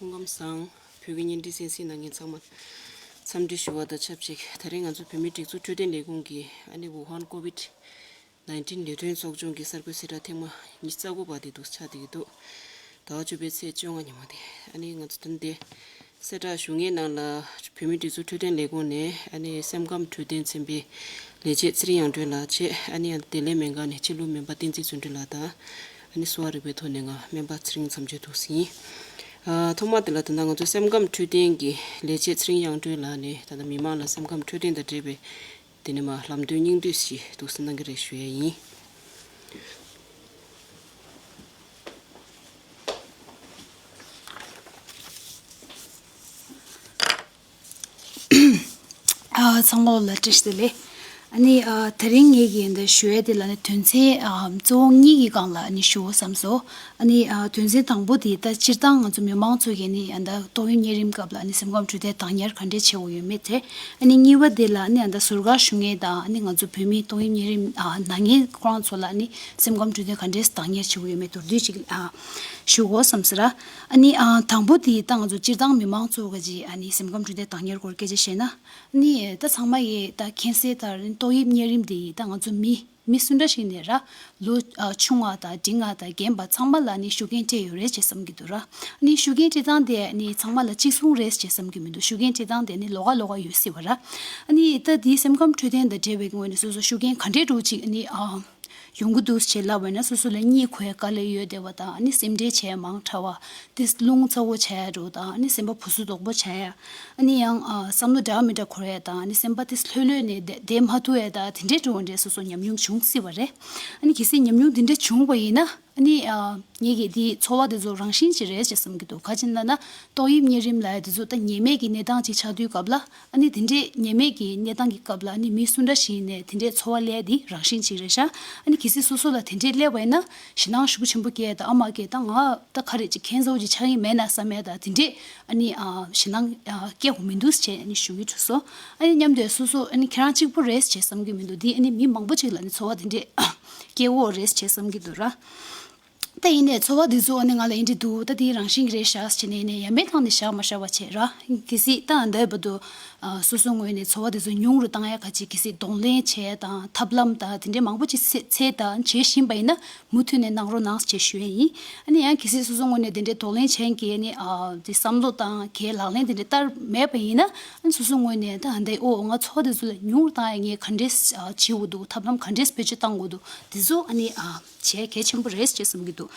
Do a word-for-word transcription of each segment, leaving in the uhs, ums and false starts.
སྐུ་ཁམས་བཟང་། བོད་ཀྱི་བརྙན་འཕྲིན་གསན་གཟིགས་གནང་མཁན་ཚང་མར་འཚམས་འདྲི་ཞུ་བ་དང་ཆབས་ཅིག་ད་རིང་ང་ཚོ་བོད་མིའི་སྒྲིག་འཛུགས་འཕྲོད་བསྟེན་ལས་ཁུངས་ཀྱིས་ཨ་ནི་ཝུ་ཧན་ཀོ་ཝིད་ནའིན་ཊིན་ལས་དོན་ཚོགས་ཆུང་གི་གསར་འགོད་གསལ་བསྒྲགས་ཐེངས་མ་ཉི་ཤུ་རྩ་དགུ་པ་དེ་འདུག་ཆགས་བསྡད་ཀྱི་འདུག་ཟླ་བ་བཅུ་པའི་ཚེས་བཅོ་ལྔ་ཉིན་མོ་དེ། ཨ་ནི་ང་ཚོ་ད་ལྟ་གསལ་བསྒྲགས་ཞུ་མཁན་ནང་ལ་བོད་མིའི་སྒྲིག་འཛུགས་འཕྲོད་བསྟེན་ལས་ཁུངས་ནས་ཨ་ནི་སེམས་ཁམས་འཕྲོད་བསྟེན་ཚན་པའི་ལས་བྱེད་ཚེ་རིང་དབྱངས་སྒྲོན་ལགས་བཅས། ཨ་ནི་བདེ་ལེགས་སྨན་ཁང་ནས་སྤྱི་བླུགས་སྨན་པ་བསྟན་འཛིན་བརྩོན་འགྲུས་ལགས་དང་། ཨ་ནི་གསོ་བ་རིག་པའི་ཐོག་ནས་ང་སྨན་པ་ཚེ་རིང་མཚམས་གཅོད་འདུག་ཟིན། ཨ་ཐོག་མ་དེ་ལ་ད་ལྟ་ང་ཚོ་སེམས་ཁམས་འཕྲོད་བསྟེན་གྱི་ལས་བྱེད་ཚེ་རིང་དབྱངས་སྒྲོན་ལགས་ནས་ད་ལྟ་མི་མང་ལ་སེམས་ཁམས་འཕྲོད་བསྟེན་དང་འབྲེལ་བའི་དེ་ནས་མ་ལམ་སྟོན་སྙིང་བསྡུས་ཤིག་འདུག་ཟིན་གནང་གི་རེད་ཞུ་ཡ་ཡིན། ཨ་ཚང་མ་ལ་བཀྲ་ཤིས་བདེ་ལེགས། ཨ་ནི་ཨ་དེ་རིང་ངེད་ཀྱིས་འདི་ཞུ་ཡ་དེ་ལ་ནི་དོན་ཚན་ཨ་གཙོ་བོ་གཉིས་ཀྱི་སྒང་ལ་ཨ་ནི་ཞུ་བསམ་སོང་། ཨ་ནི་ཨ་དོན་ཚན་དང་པོ་དེ་ད་སྤྱིར་བཏང་ང་ཚོ་མི་མང་ཚོ་གིས་ནི་ཨ་ད་ཏོག་དབྱིབས་གཉན་རིམས་སྐབས་ལ་ནི་སེམས་ཁམས་འཕྲོད་བསྟེན་བདག་གཉེར་ག་འདྲས་བྱེད་དགོས་ཡོད་མེད་དེ། ཨ་ནི་གཉིས་པ་དེ་ལ་ནི་ཨ་ད་ཟུར་བཀག་ཞུ་མཁན་དང་ཨ་ནི་ང་ཚོ་བོད་མི་ཏོག་དབྱིབས་གཉན་རིམས་ཨ་ན་མཁན་ཁོ་རང་ཚོ་ལ་ནི་སེམས་ཁམས་འཕྲོད་བསྟེན་ག་འདྲས་བདག་གཉེར་བྱེད་དགོས་ཡོད་མེད་མདོར་བསྡུས་ཅིག་ཨ་ཞུ་དགོས་བསམ་ཟེར། ཨ་ནི་ཨ་དང་པོ་དེ་ད་ང་ཚོ་སྤྱིར་བཏང་མི་མང་ཚོ་ག་ཅིག་ཨ་ནི་སེམས་ཁམས་འཕྲོད་བསྟེན་བདག་གཉེར་སྐོར་སྐད་ཆ་བཤད་ན། ཨ་ནི་ད་ཚང་མ་ཡིས་ད་མཁྱེན་གསལ་ལྟར་ཏོག་དབྱིབས་གཉན་རིམས་དེ་ད་ང་ཚོ་མི་མི་སུ་འདྲ་ཞིག་ནས་ར་ལོ་ཨ་ཆུང་བ་དང་འབྲིང་བ་དང་རྒན་པ་ཚང་མ་ལ་ནི་ཤུགས་རྐྱེན་སྤྲད་ཡོད་རེད་ཅེས་བསམ་གྱི་འདུག་ར། ཨ་ནི་ཤུགས་རྐྱེན་སྤྲད་སྟངས་དེ་ནི་ཚང་མ་ལ་གཅིག་མཚུངས་རེད་ཅེས་བསམ་གྱི་མི་འདུག་ཤུགས་རྐྱེན་སྤྲད་སྟངས་དེ་ནི་ལོགས་ཀ་ལོགས་ཀ་ཡོད་སྲིད་པ་ར། ཨ་ནི་ད་དེའི་སེམས་ཁམས་འཕྲོད་བསྟེན་དང་འབྲེལ་བའི་ངོས་ནས་སོ་སོ་ཤུགས་རྐྱེན་ག་འདྲས་འགྲོ་ཅིག་ཨ་ནི་ཨ། ཡོང་གི་འདུག་ཅེས་ལབ་པ་ན་སོ་སོ་ལ་གཉིད་ཁུག་ཡ་དཀའ་ལས་ཡོད་བསྡད་པ་དང་ཨ་ནི་སེམས་ཁྲལ་བྱེད་ཡ་མང་དྲགས་པ། དེ་རླུང་ཚ་བོ་བྱ་ཡ་འགྲོ་དང་ཨ་ནི་སེམས་པ་སྦུ་སུབ་རྡོག་པོ་བྱ་ཡ། ཨ་ནི་ཡང་ཨ་བསམ་བློ་འདྲ་མི་འདྲ་འཁོར་ཡ་དང་ཨ་ནི་སེམས་པ་དེ་ལྷོད་ལྷོད་ནས་བསྡད་བསྡད་མ་ཐུབ་ཡ་དང་དེ་འདྲའི་འགྲོ་འདྲའི་སོ་སོ་ཉམས་མྱོང་བྱུང་སྲིད་པ་རེད། ཨ་ནི་གལ་སྲིད་ཉམས་མྱོང་དེ་འདྲ་བྱུང་བ་ཡིན་ན་ཨ་ནི་ཨ་ངེད་ཀྱི་དེའི་ཚོར་བ་དེ་ཚོ་རང་བཞིན་ཅིག་རེད་ཅེས་བསམ་གྱི་འདུག་ག་ཅི་ལབ་ན་ཏོག་དབྱིབས་གཉན་རིམས་ལབ་ཡ་དེ་ཚོ་ད་ཉེས་མེད་ཀྱི་གནས་སྟངས་ཅིག་ཆགས་དུས་སྐབས་ལ། ཨ་ནི་དེ་འདྲས་ཉེས་མེད་ཀྱི་གནས་སྟངས་ཀྱི་སྐབས་ལ་ཨ་ནི་མི་སུ་འདྲ་ཞིག་ནས་དེ་འདྲས་ཚོར་བ་སླེབས་དེ་རང་བཞིན་ཅིག་རེད་ཤག་ཨ་ནི་གལ་སྲིད་སོ་སོ་ལ་དེ་འདྲས་སླེབས་པ་ཡིན་ན་ཞེད་སྣང་ཤུགས་ཆེན་པོ་སྐྱེ་ཡ་དང་ཨ་མ་སྐྱེ་ད་ང་ད་ག་རེ་ཅིག་ཁེན་ཚོགས་ཅིག་ཆགས་ཀྱི་མེད་ན་བསམ་ཡ་ད་དེ་འདྲས་ཨ་ནི་ཨ་ཞེད་སྣང་ཨ་སྐྱེ་དགོས་མི་འདུག་ཅེས་ཨ་ནི་ཞུ་གི་འདུག་སོ། ཨ་ནི་མཉམ་དུ་སོ་སོ་ཨ་ནི་ཁྱེད་རང་གཅིག་པུ་རེད་ཅེས་བསམ་གྱི་མི་འདུག་དེ་ཨ་ནི་མི་མང་པོ་ཅིག་ལ་ནི་ཚོར་བ་དེ་འདྲས་སྐྱེ་འོ་རེད་ཅེས་བསམ་གྱི་འདུག་ར། ད་ཡིན་ནའི་ཚོར་བ་འདི་ཚོ་ཨ་ནི་ང་ལ་ཡིན་འདྲི་འདུག་ད་དེའི་རང་བཞིན་གྱི་རེད་ཤག་ཟེར་ནས་ནས་ཡ་མེད་བཏང་ནས་བཞག་མ་བཞག་པ་བྱས་ར། གལ་སྲིད་ད་འདའི་བར་དུ་ཨ་སོ་སོའི་ངོས་ནས་ཚོར་བ་འདི་ཚོ་ཉུང་རུ་བཏང་ཡ་ག་ཅིག་གལ་སྲིད་གདོང་ལེན་བྱས་དང་ཐབས་ལམ་དང་དེ་འདྲའི་མང་པོ་ཅིག་འཚོལ་འཚོལ་དང་བྱེད་བཞིན་པ་ཡིན་ན་མུ་མཐུད་ནས་གནང་རོགས་གནང་ཞེས་ཞུ་ཡ་ཡིན། ཨ་ནི་ཡང་གལ་སྲིད་སོ་སོའི་ངོས་ནས་དེ་འདྲའི་གདོང་ལེན་བྱས་མཁན་ནི་ཨ་དེ་བསམ་བློ་དང་གའི་ལག་ལེན་དེ་འདྲ་བསྟར་མེད་པ་ཡིན་ན་ཨ་ནི་སོ་སོའི་ངོས་ནས་ད་འདའི་ཨོ་ང་ཚོར་བ་འདི་ཚོ་ལ་ཉུང་རུ་བཏང་ཡ་ངས་ག་འདྲས་ཨ་བྱེད་དགོས་འདུག་ཐབས་ལམ་ག་འདྲས་བེད་སྤྱོད་བཏང་དགོས་འདུག་འདི་ཚོ་ཨ་ནི་ཨ། བྱས་གལ་ཆེན་པོ་རེད་ཅེས་བསམ་གྱི་འདུག་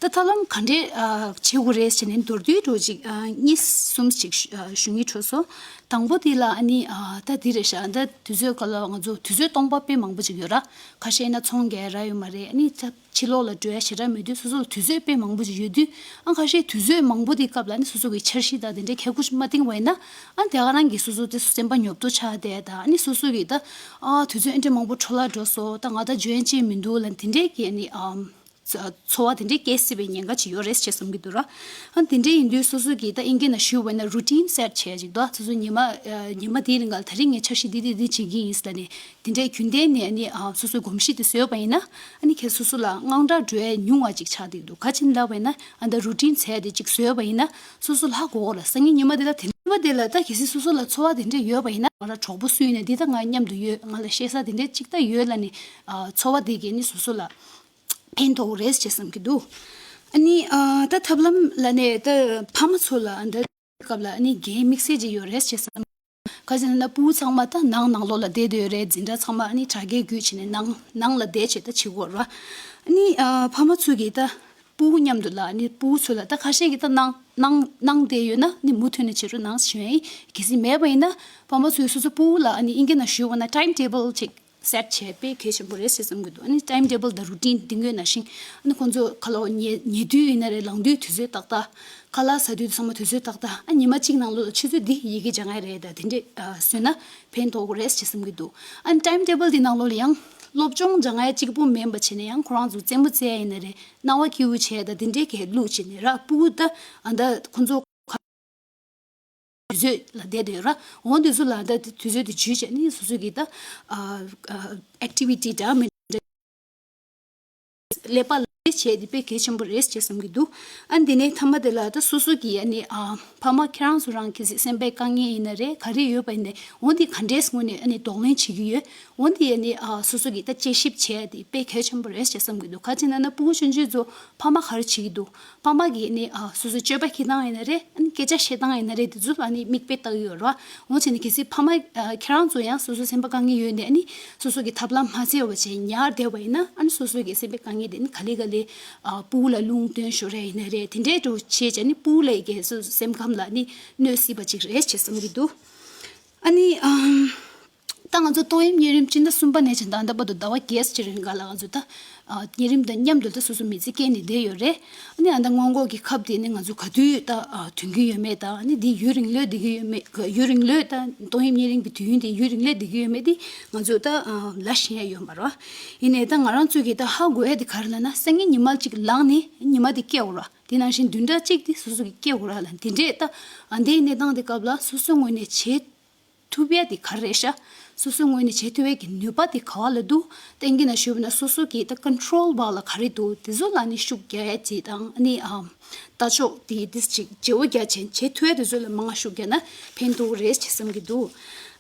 ད་ཐབས་ལམ་ག་འདྲས་ཨ་བྱེད་དགོས་རེད་ཅེས་ནས་མདོར་བསྡུས་འདྲ་ཅིག་ཨ་གཉིས་གསུམ་ཅིག་ཞུ་ཨ་ཞུ་སྙིང་འདོད་སོང་། དང་པོ་དེ་ལ་ཨ་ནི་ཨ་ད་འདི་རེད་ཤག་ད་དུས་ཚོད་ག་ལ་ང་ཚོ་དུས་ཚོད་སྟོང་པ་དཔེ་མང་པོ་ཅིག་ཡོད་ར། ཁ་ཤས་ན་ཚོང་རྒྱག་ར་ཡོད་མ་རེད། ཨ་ནི་ད་ཕྱི་ལོགས་ལ་འགྲོ་ཡ་ཞེ་དྲག་མེད་དུས་སོ་སོ་ལ་དུས་ཚོད་དཔེ་མང་པོ་ཅིག་ཡོད་དུས་ཨ་ཁ་ཤས་དུས་ཚོད་མང་པོ་དེའི་སྐབས་ལ་ཨ་ནི་སོ་སོ་གི་འཆར་གཞི་དང་དེ་འདྲའི་ཁྱད་ཁུར་ཞིག་མ་བཏིང་བ་ཡིན་ན། ཨ་དེ་ག་རང་གིས་སོ་སོ་དེ་སེམས་པ་ཉོབ་ཏོ་ཆགས་བསྡད་དང་ཨ་ནི་སོ་སོ་གིས་ད་ཨ་དུས་ཚོད་ཨེ་འདྲ་མང་པོ་འཕྲོ་བརླག་འགྲོ་སོང་ད་ང་ད་འཇོན་ཅེས་མི་འདུག་ལ་དེ་འདྲས་ཀྱི་ཨ་ནི་ཨམ་ཚོ་ཚོར་བ་དེ་འདྲས་སྐྱེ་སྲིད་པའི་ཉེན་ཁ་ཅིག་ཡོད་རེད་ཅེས་བསམ་གྱི་འདུག་ར། ཨ་དེ་འདྲས་ཡིན་དུས་སོ་སོ་གིས་ད་ཨིན་སྐད་ནང་ཞུས་པ་ན་རུ་ཊིན་སེཊ་བྱས་ཅིག་འདུག་སོ་སོ་ཉི་མ་ཨ་ཉི་མ་དེའི་རིང་ལ་ད་རིང་ངས་འཆར་གཞི་འདི་འདི་འདི་བྱེད་ཀྱི་ཡིན་ཟེར་ནས་དེ་འདྲས་རྒྱུན་ལྡན་ནས་ཨ་ནི་ཨ་སོ་སོའི་གོམས་གཤིས་དེ་བཟོས་པ་ཡིན་ན་ཨ་ནི་ཁྱེད་སོ་སོ་ལ་དངངས་སྐྲག་འགྲོ་ཡ་ཉུང་བ་ཅིག་ཆགས་བསྡད་འདུག་ག་ཅི་ལབ་པ་ཡིན་ན་ཨ་ད་རུ་ཊིན་བྱས་ཏེ་ཅིག་བཟོས་པ་ཡིན་ན། སོ་སོ་ལ་ཧ་གོ་གོ་ལ་སང་ཉིན་ཉི་མ་དེ་ལ་དེ་ཉི་མ་དེ་ལ་ད་གལ་སྲིད་སོ་སོ་ལ་ཚོར་བ་དེ་འདྲ་ཡོད་པ་ཡིན་ན་ང་རང་གྲོགས་པོ་སུ་ཡིན་ན་འདི་ད་ང་མཉམ་དུ་ཡོད་ང་ལ་བཤད་ས་དེ་འདྲ་གཅིག་ད་ཡོད་ལ་ནི་ཨ་ཚོར་བ་དེ་གས་ནི་སོ་སོ་ལ་ཕན་ཐོགས་རེད་ཅེས་བསམ་གྱི་འདུག་ཨ་ནི་ཨ་ད་ཐབས་ལམ་ལ་ནས་ད་ཕ་མ་ཚོ་ལ་ད་སྐབས་ལ་ཨ་ནི་འགན་དམིགས་བསལ་ཅིག་ཡོད་རེད་ཅེས་བསམ། ག་ཅི་ན་ན་སྤུ་གུ་ཚང་མ་ད་ནང་ནང་ལོགས་ལ་བསྡད་བསྡད་ཡོད་རེད། འཛིན་གྲྭ་ཚང་མ་ཨ་ནི་དྲ་རྒྱའི་བརྒྱུད་བྱས་ནས་ནང་ནང་ལ་བསྡད་བྱས་ད་བྱེད་དགོས་ར། ཨ་ནི་ཨ་ཕ་མ་ཚོ་གིས་ད། སྤུ་གུ་མཉམ་དུ་ལ་ནི་སྤུ་གུ་ཚོ་ལ་ད་ཁ་ཤས་ཀྱིས་ད་གནང་གནང་གནང་བསྡད་ཡོད་ན་ནི་མུ་མཐུད་ནས་བྱེད་རོགས་གནང་ཞུ་ཡ་ཡིན། གལ་སྲིད་མེད་པ་ཡིན་ན་ཕ་མ་ཚོས་སོ་སོ་སྤུ་གུ་ལ་ཨ་ནི་ཨིན་སྐད་ནང་ཞུས་པ་ན་ཊའིམ་ཊེ་བལ་ཅིག་སེཊ་བྱས་དཔེ་གལ་ཆེན་པོ་རེད་ཟེར་བསམ་གྱི་འདུག་ཨ་ནི་ཊའིམ་ཊེ་བལ་དང་རུ་ཊིན་འདི་སྔོན་ནང་བཞིན་ཨ་ནི་ཁོང་ཚོ་ཁ་ལོ་ཉལ་ཉལ་དུས་ཡིན་ན་རེད། ལངས་དུས་དུས་ཚོད་ཏག་ཏག་ཁ་ལག་ཟ་དུས་ཚང་མ་དུས་ཚོད་ཏག་ཏག་ཨ་ཉི་མ་གཅིག་ནང་ལོགས་ལ་ཆུ་ཚོད་འདི་ཡི་གེ་སྦྱང་ཡ་རེད། ད་དེ་འདྲས་བཟོས་ན་ཕན་ཐོགས་རེད་ཟེར་བསམ་གྱི་འདུག་ཨ་ནི་ཊའིམ་ཊེ་བལ་འདི་ནང་ལོགས་ལ་ཡང་སློབ་སྦྱོང་སྦྱང་ཡ་གཅིག་པུ་མིན་པ་བྱས་ནས་ཡང་ཁོ་རང་ཚོ་རྩེད་མོ་རྩེ་ཡ་ཡིན་ན་རེད། སྣང་བ་སྐྱིད་པོ་བྱས་དང་དེ་འདྲའི་གས་བླུགས་བྱས་ནས་ར་སྤུ་གུ་ད་ཨ་ད་ཁོ་ཚོ་དུས་ཚོད་ལ་བསྡད་དེ་ར་འོང་དུས་ཚོད་ལ་ད་དུས་ཚོད་དེ་འཇུས་བྱས་ནས་སོ་སོ་གིས་ད་ཨ་ཨ་ཨེག་ཊི་བི་ཊི་འདྲ་མི་འདྲ་ཀླད་པ་ལ་ བྱས་དེ་དཔེ་གལ་ཆེན་པོ་རེད་ཅེས་བསམ་གྱི་འདུག་ཨ་འདི་ནས་མཐའ་མ་དེ་ལ་ད་སོ་སོ་གི་ཨ་ནི་ཨ་ཕ་མ་ཁྱེད་རང་ཚོ་རང་གི་སེམས་པའི་དཀའ་ངལ་ཡིན་ན་རེད། ག་རེ་ཡོད་པ་ཡིན་ནའི་འོ་འདི་ག་འདྲས་ངོས་ནས་ཨ་ནི་གདོང་ལེན་བྱེད་ཀྱི་ཡོད། འོ་འདི་ཨ་ནི་ཨ་སོ་སོ་གི་ད་དཔྱད་ཞིབ་བྱས་དེ་དཔེ་གལ་ཆེན་པོ་རེད་ཅེས་བསམ་གྱི་འདུག་ག་ཅི་ན་ན་ཕྲུ་གུ་ཆུང་ཆུང་ཚོ་ཕ་མ་ག་རེ་བྱེད་ཀྱི་འདུག་ཕ་མ་གིས་ནི་ཨ་སོ་སོའི་སྤྱོད་པ་སྐྱེལ་སྟངས་ཡིན་ན་རེད། ཨ་ནི་སྐད་ཆ་བཤད་སྟངས་ཡིན་ན་རེད། དེ་ཚོ་ལ་ནི་མིག་དཔེ་ལྟ་གི་ཡོད་རེད་བ། འོ་བྱས་ནས་གལ་སྲིད་ཕ་མ་ཨ་ཁྱེད་རང་ཚོ་ཡང་སོ་སོའི་སེམས་པ་དཀའ་ངལ་ཡོད་ནས་ཨ་ནི་སོ་སོ་གི་ཐབས་ལམ་མ་བཙལ་བ་བྱས་ཉར་བསྡད་པ་ཡིན་ན། ཨ་ནི་སོ་སོ་གི་སེམས་པའི་དཀའ་ངལ་དེ་ནི་ག་ལེ་ག་ལེ་ཨ་ཕྲུ་གུ་ལ་ལུང་སྟོན་ཞུ་རེ་ཡིན་ན་རེད། དེ་འདྲའི་འགྲོ་བྱས་བྱས་ནི་ཕྲུ་གུ་ལ་གི་སོ་སོའི་སེམས་ཁམས་ལ་ནི་གནོད་སྲིད་པ་ཅིག་རེད་ཅེས་བསམ་གྱི་འདུག་ཨ་ནི་ཨམ། ད་ང་ཚོ་ཏོག་དབྱིབས་གཉན་རིམས་སྤྱི་ཟླ་གསུམ་པ་ནས་བྱས་ད་ལྟ་བར་དུ་ཟླ་བ་བརྒྱད་ཅིག་རིང་ག་ལ་ང་ཚོ་ད་ཨ་གཉན་རིམས་དང་མཉམ་དུ་ད་སོ་སོ་མི་ཚེ་སྐྱེལ་ནས་བསྡད་ཡོད་རེད། ཨ་ནི་ཨ་ད་སྔོན་འགོག་གི་ཁབ་དེ་ནི་ང་ཚོ་ག་དུས་ད་ཨ་ཐོན་གྱི་ཡོད་མེད་དང་། ཨ་ནི་འདི་ཡུན་རིང་ལོས་བསྡད་ཀྱི་ཡོད་མེད། ཡུན་རིང་ལོས་ད་ཏོག་དབྱིབས་གཉན་རིམས་ཀྱི་དུས་ཡུན་དེ་ཡུན་རིང་ལོས་བསྡད་ཀྱི་ཡོད་མེད་དེ་ང་ཚོ་ད་ཨ་ལ་ཤེས་ཡ་ཡོད་མ་རེད། ཡིན་ནའི་ད་ང་རང་ཚོས་ཀྱི་ད་ཧ་གོ་ཡ་དེ་ག་རེ་ལབ་ན། སང་ཉིན་ཉི་མ་གཅིག་ལངས་ནས་ཉི་མ་དེ་སྐྱེལ་དགོས་རེད། དེ་ནང་བཞིན་བདུན་ཕྲག་གཅིག་དེ་སོ་སོ་གི་སྐྱེལ་དགོས་རེད་ལབ། དེ་འདྲས་ད་ཨ་འདིའི་གནས་སྟངས་དེ་སྐབས་ལ་སོ་སོའི་ངོས་ནས་བྱེད་ཐུབ་ཡ་དེ་ག་རེ་རེད་ཤག་སོ་སོའི་ངོས་ནས་བྱེད་ཐུབ་ཡ་གི་ནུས་པ་དེ་ག་བ་ལ་འདུག་གཏན་འཁེལ་ན་ཞུས་པ་ན་སོ་སོ་གི་ད་ཀོན་ཊོལ་བ་ལ་ག་རེ་འདུག་དེ་ཚོ་ལ་ནི་ཤུགས་རྒྱག་ཡ་ཅིག་དང་། ཨ་ནི་ཨམ་ལྟ་ཕྱོགས་དེ་དེ་ཅིག་བརྗེ་བོ་རྒྱག་བྱས་བྱེད་ཐུབ་ཡ་དེ་ཚོ་ལ་མང་ཤུགས་རྒྱག་ན་ཕན་ཐོགས་རེད་ཅེས་བསམ་གྱི་འདུག་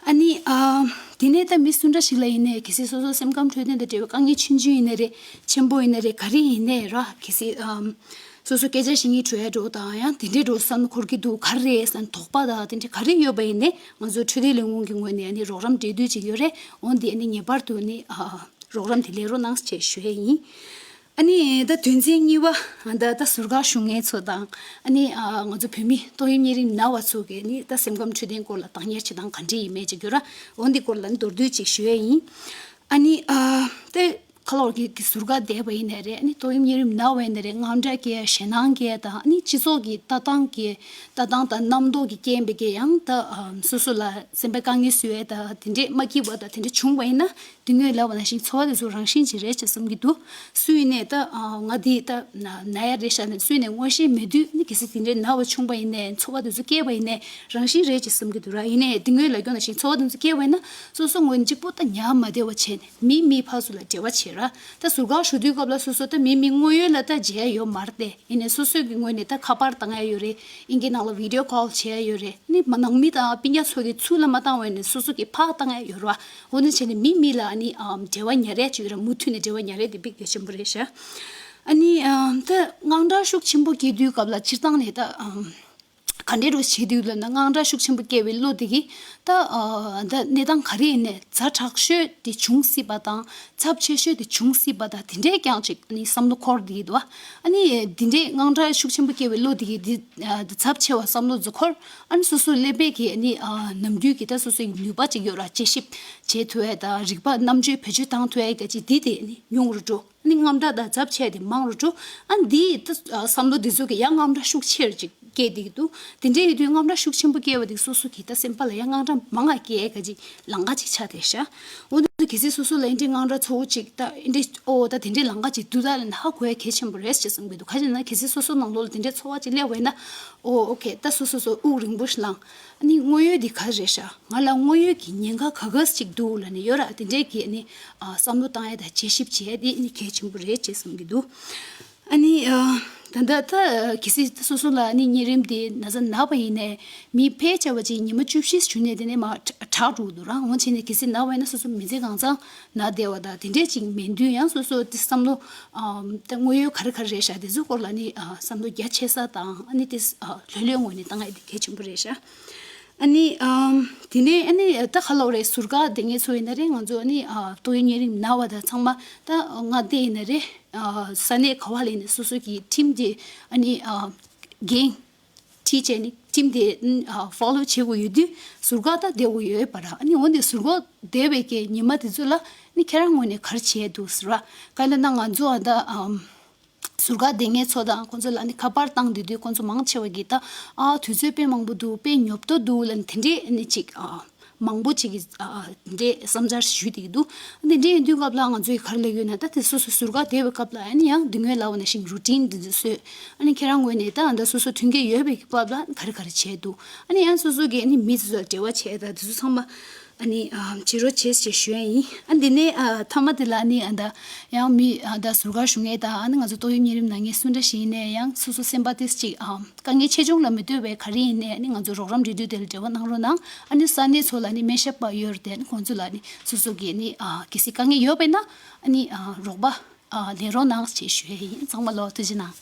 ཨ་ནི་ཨམ་དེ་ནས་ད་མི་སུ་འདྲ་ཞིག་ལ་ཡིན་ནའི་གལ་སྲིད་སོ་སོ་སེམས་ཁམས་འཕྲོད་བསྟེན་དང་འབྲེལ་བའི་དཀའ་ངལ་ཆུང་ཆུང་ཡིན་ན་རེད། ཆེན་པོ་ཡིན་ན་རེད། ག་རེ་ཡིན་ནའི་ར་གལ་སྲིད་ཨམ། སོ་སོ་སྐད་ཆ་བཤད་སྙིང་བྲོ་ཡ་འགྲོ་དང་ཡང་དེ་འདྲའི་འགྲོ་བསམ་འཁོར་གྱི་འདུག་ག་རེ་རེད་བསམ་དོགས་པ་དང་དེ་འདྲ་ག་རེ་ཡོད་པ་ཡིན་ནའི་ང་ཚོ་འཕྲོད་བསྟེན་ལས་ཁུངས་ཀྱི་ངོས་ནས་ནི་རོགས་རམ་སྤྲད་འདོད་ཅིག་ཡོད་རེད། འོན་ཏེ་ནི་ངེས་པར་དུ་ནི་ཨ་རོགས་རམ་དེ་ལེན་རོགས་གནང་ཞེས་ཞུ་ཡས་ཡིན། ཨ་ནི་ད་དོན་ཚན་གཉིས་པ་ད་ད་ཟུར་བཀག་ཞུ་མཁན་ཚོ་དང་། ཨ་ནི་ཨ་ང་ཚོ་བོད་མི་ཏོག་དབྱིབས་གཉན་རིམས་ན་བ་ཚོ་གི་ནི་ད་སེམས་ཁམས་འཕྲོད་བསྟེན་སྐོར་ལ་བདག་གཉེར་བྱེད་སྟངས་ག་འདྲ་ཡིན་མེད་ཅིག་ཡོད་ར། འོན་ཏེ་སྐོར་ལ་ནི་མདོར་བསྡུས་ཅིག་ཞུ་ཡས་ཡིན། ཨ་ནི་ཨ་ད། ཁ་ལོར་གྱི་གི་ཟུར་བཀག་བསྡད་པ་ཡིན་ནའི་རེད། ཨ་ནི་ཏོག་དབྱིབས་གཉན་རིམས་ན་བ་ཡིན་ནའི་རེད། དངངས་སྐྲག་སྐྱེ་ཡ། ཞེད་སྣང་སྐྱེ་ཡ་དང་། ཨ་ནི་སྤྱི་ཚོགས་ཀྱི་ལྟ་སྟངས་ཀྱི་ལྟ་སྟངས་དང་རྣམ་རྟོག་གི་རྐྱེན་པས་ཀྱི་ཡང་ད་ཨམ་སོ་སོ་ལ་སེམས་པའི་དཀའ་ངལ་བཟོ་ཡ་ད་དེ་འདྲས་མ་སྐྱིད་པ་དང་དེ་འདྲས་བྱུང་བ་ཡིན་ན་དེ་སྔོན་ལབ་པ་ནང་བཞིན་ཚོར་བ་དེ་ཚོ་རང་བཞིན་ཅིག་རེད་ཅེས་བསམ་གྱི་འདུག་སུ་ཡིན་ནའི་ད་ཨ་ང་འདི་ད་ན་ན་ཡ་རེད་ཤག་ནས་སུ་ཡིན་ནའི་མངོན་ཤེས་མེད་དུས་ཨ་ནི་གལ་སྲིད་དེ་འདྲས་ན་བ་བྱུང་བ་ཡིན་ནའི་ཚོར་བ་དེ་ཚོ་སྐྱེས་པ་ཡིན་ནའི་རང་བཞིན་རེད་ཅེས་བསམ་གྱི་འདུག་ར། ཡིན་ནའི་དེ་སྔོན་ལབ་རྒྱུ་ནང་བཞིན་ཚོར་བ་དེ་ཚོ་སྐྱེས་པ་ཡིན་ན་སོ་སོ་ངོས་ནས་གཅིག་པོ་ད་ཉར་མ་བདེ་བ་བྱས་ནས། མི་མི་ཕར་ཚུར་ལ་འབྲེལ་བ་བྱེད་ར། ད་ཟུར་བཀག་ཞུ་དུས་སྐབས་ལ་སོ་སོ་ད་མི་མི་དངོས་ཡོད་ལ་ད་མཇལ་ཡ་ཡོད་མ་རེད་དེ། ཡིན་ནའི་སོ་སོའི་གི་ངོས་ནས་ད་ཁ་པར་བཏང་ཡ་ཡོད་རེད། ཨིན་སྐད་ནང་ལ་བི་ཌི་ཡོ་ཀོལ་བྱེད་ཡ་ཡོད་རེད། ནི་མ་ནང་མི་དང་སྤུན་ཀྱག་ཚོ་གི་ཚུར་ལ་མ་བཏང་བ་ཡིན་ནའི་སོ་སོ་གི་ཕར་བཏང་ཡ་ཡོད་ར། འོ་ན་བྱས་ནས་མི་མི་ལ་ནི་ཨམ་འབྲེལ་བ་ཉར་ཡ་ཅིག་ཡོད་ར། མུ་མཐུད་ནས་འབྲེལ་བ་ཉར་ཡ་དེ་དཔེ་གལ་ཆེན་པོ་རེད་ཤག་ཨ་ནི་ཨམ་ད་དངངས་སྐྲག་ཤུགས་ཆེན་པོ་སྐྱེ་དུས་སྐབས་ལ་སྤྱིར་བཏང་ནས་ད་ཨམ། ག་འདྲའི་རུ་བྱེད་དུས་ལབ་ན་དངངས་སྐྲག་ཤུགས་ཆེན་པོ་སྐྱེ་བའི་བློ་དེ་གིས་ད་ཨ་ད་གནས་སྟངས་ག་རེ་ཡིན་ནའི་ཛ་དྲག་ཤོས་དེ་འབྱུང་སྲིད་པ་དང་ཚབས་ཆེ་ཤོས་དེ་འབྱུང་སྲིད་པ་དང་དེ་འདྲའི་རྐྱང་ཅིག་ནི་བསམ་བློ་འཁོར་བསྡད་ཀྱི་འདུག་ཨ་ནི་དེ་འདྲའི་དངངས་སྐྲག་ཤུགས་ཆེན་པོ་སྐྱེ་བའི་བློ་དེ་གིས་འདི་ཨ་འདི་ཚབས་ཆེ་བ་བསམ་བློ་ཚོ་འཁོར། ཨ་ནི་སོ་སོ་ཀླད་པའི་གི་ཨ་ནི་ཨ་ནམ་རྒྱུན་གྱི་ད་སོ་སོའི་ནུས་པ་ཅིག་ཡོད་ར། དཔྱད་ཞིབ་བྱེད་ཐུབ་ཡ་དང་རིག་པ་རྣམ་དཔྱོད་བེད་སྤྱོད་བཏང་ཐུབ་ཡ་གི་ཅིག་འདི་དེ་ཨ་ནི་ཉུང་རུ་འགྲོ། ནི་དངངས་སྐྲག་དང་ཚབས་ཆེ་དེ་མང་རུ་འགྲོ། ཨ་འདིས་ད་བསམ་བློ་འདི་ཚོ་གི་ཡང་དངངས་སྐྲག་ཤུགས་ཆེར་ཅིག་སྐྱེ་བསྡད་ཀྱི་འདུག་དེ་འདྲ་ཡིན་དུས་དངངས་སྐྲག་ཤུགས་ཆེན་པོ་སྐྱེ་བ་དེ་སོ་སོ་གི་ད་སེམས་པ་ལ་ཡང་དངངས་སྐྲག་མང་ང་སྐྱེ་ཡ་ག་ཅིག་ལམ་ཁ་ཅིག་ཆགས་བསྡད་ཤག་འོ་འདི་ཚོ་གལ་སྲིད་སོ་སོ་ལ་ཨེ་འདྲའི་དངངས་སྐྲག་ཚ་བོ་ཅིག་ད་ཨེ་འདྲའི་ཨོ་ད་དེ་འདྲའི་ལམ་ཁ་ཅིག་འདུག་ད་ལབ་ན་ཧ་གོ་ཡ་གལ་ཆེན་པོ་རེད་ཅེས་བསམ་གྱི་འདུག་ག་ཅི་ན་གལ་སྲིད་སོ་སོ་ནང་ལོགས་ལ་དེ་འདྲའི་ཚོར་བ་ཅིག་སླེབས་པ་ཡིན་ན་ཨོ་ཨོ་ཁེ་ད་སོ་སོ་སོ་དབུགས་རིང་པོ་ཞིག་ལངས། ཨ་ནི་དངོས་ཡོད་འདི་ག་རེ་རེད་ཤག་ང་ལ་དངོས་ཡོད་ཀྱི་ཉེན་ཁ་ག་ག་ཅིག་འདུག་ལབ་ནས་ཡོད་ར། དེ་འདྲས་ཀྱི་ཨ་ནི་ཨ་བསམ་བློ་བཏང་ཡ་དང་དཔྱད་ཞིབ་བྱེད་ཡ་དེ་ཨ་ནི་གལ་ཆེན་པོ་རེད་ཅེས་བསམ་གྱི་འདུག་ཨ་ནི་ཨ་ད་ལྟ་ད་གལ་སྲིད་ད་སོ་སོ་ལ་ཨ་ནི་གཉན་རིམས་དེ་ན་ཚ་ན་བ་ཡིན་ནའི་མི་ཕལ་ཆེ་བ་ཅིག་ཉི་མ་བཅུ་བཞི་བཞུགས་ནས་དེ་ནས་མར་དྲག་དྲག་འགྲོ་གི་འདུག་ར། འོ་བྱས་ནས་གལ་སྲིད་ན་བ་ཡིན་ན་སོ་སོ་མི་ཚེ་གང་ཚང་ན་བསྡད་པ་དང་དེ་འདྲས་ཅིག་མེད་དུས་ཡང་སོ་སོ་དེ་བསམ་བློ་ཨ་ད་དངོས་ཡོད་ག་རེ་ག་རེ་རེད་ཤག་དེ་ཚོའི་སྐོར་ལ་ཨ་ནི་ཨ་བསམ་བློ་རྒྱ་ཆེ་ས་དང་ཨ་ནི་དེ་ཨ་ལྷོད་ལྷོད་ངོས་ནས་བཏང་ཡ་དེ་གལ་ཆེན་པོ་རེད་ཤག་ཨ་ནི་ཨམ་དེ་ནས་ཨ་ནི་ད་ག་ལབ་རེད། ཟུར་བཀག་བསྡད་མཁན་ཚོ་ཡིན་ན་རེད། ང་ཚོ་ཨ་ནི་ཨ་ཏོག་དབྱིབས་གཉན་རིམས་ན་བ་དང་ཚང་མ་ད་མངའ་སྡེ་ཡིན་ན་རེད། ཨ་ས་གནས་ག་བ་ལ་ཡིན་ནའི་སོ་སོ་གི་ཁྲིམས་དེ་ཨ་ནི་ཨ་འགན་འཁྲི་བྱས་ནས་ཁྲིམས་དེ་ཨ་ཕོ་ལོ་བྱེད་དགོས་ཡོད་དུས་ཟུར་བཀག་ད་བསྡད་དགོས་ཡོད་པ་ར། ཨ་ནི་འོན་ཏེ་ཟུར་བཀག་བསྡད་པའི་གི་ཉི་མ་དེ་ཚོ་ལ་ཨ་ནི་ཁྱེད་རང་ངོས་ནས་ག་རེ་བྱས་འདུག་ཟེར་བ་ག་ལབ་ན་ང་ཚོ་ཨ་ད་ཨམ། ཟུར་བཀག་བསྡད་མཁན་ཚོ་དང་ཁོང་ཚོ་ལ་ནི་ཁ་པར་བཏང་བསྡད་དུས་ཁོང་ཚོ་མང་ཆེ་བ་གིས་ད་ཨ་དུས་ཚོད་དཔེ་མང་པོ་འདུག་དཔེ་ཉོབ་ཏོ་འདུག་ལབ་ནས་དེ་འདྲས་ནི་ཅིག་ཨ་མང་པོ་ཅིག་གིས་ཨ་དེ་འདྲས་བསམ་འཆར་ཞུས་བསྡད་ཀྱི་འདུག་དེ་འདྲས་ཡིན་དུས་སྐབས་ལ་ང་ཚོས་ག་རེ་ལབ་ཡོད་ན་ད་དེ་སོ་སོ་ཟུར་བཀག་བསྡད་པའི་སྐབས་ལ་ཨ་ནི་ཡང་དེ་སྔོན་ལབ་པ་ནང་བཞིན་རུ་ཊིན་འདི་ཚོ་བཟོས། ཨ་ནི་ཁྱེད་རང་ངོས་ནས་ད་ཨ་ད་སོ་སོ་མཐུན་རྐྱེན་ཡོད་པའི་སྐབས་ལ་ག་རེ་ག་རེ་བྱས་འདུག་ཨ་ནི་ཡང་སོ་སོ་གིས་ཨ་ནི་མི་ཚོ་ལ་འབྲེལ་བ་བྱས་ད་དེ་ཚོ་ཚང་མ། ཨ་ནི་ཨ་བྱེད་རོགས་བྱེད་ཅེས་ཞུ་ཡ་ཡིན། ཨ་འདི་ནས་ཨ་མཐའ་མ་དེ་ལ་ཨ་ནི་ཨ་ད་ཡང་མི་ཨ་ད་ཟུར་བཀག་ཞུ་མཁན་དང་ཨ་ནི་ང་ཚོ་ཏོག་དབྱིབས་གཉན་རིམས་ན་མཁན་སུ་འདྲ་ཞིག་ཡིན་ནའི་ཡང་སོ་སོ་སེམས་པ་ཏོག་ཙམ་ཅིག་ཨ་དཀའ་ངལ་ཆེ་ཆུང་ལ་མི་ལྟོས་པའི་ག་རེ་ཡིན་ནའི་ཨ་ནི་ང་ཚོ་རོགས་རམ་འབྲེལ་མཐུད་དེ་ལ་འབྲེལ་བ་གནང་རོགས་གནང་། ཨ་ནི་ས་གནས་ཚོ་ལ་ཨ་ནི་སྨན་ཞབས་པ་ཡོད་རེད་དེ་ཨ་ནི་ཁོང་ཚོ་ལ་ཨ་ནི་སོ་སོ་གི་ཨ་ནི་ཨ་གལ་སྲིད་དཀའ་ངལ་ཡོད་པ་ཡིན་ན་ཨ་ནི་ཨ་རོགས་པ་ཨ་ལེན་རོགས་གནང་ཞེས་ཞུ་ཡ་ཡིན། ཚང་མ་ལོ་ཐུགས་རྗེ་གནང་།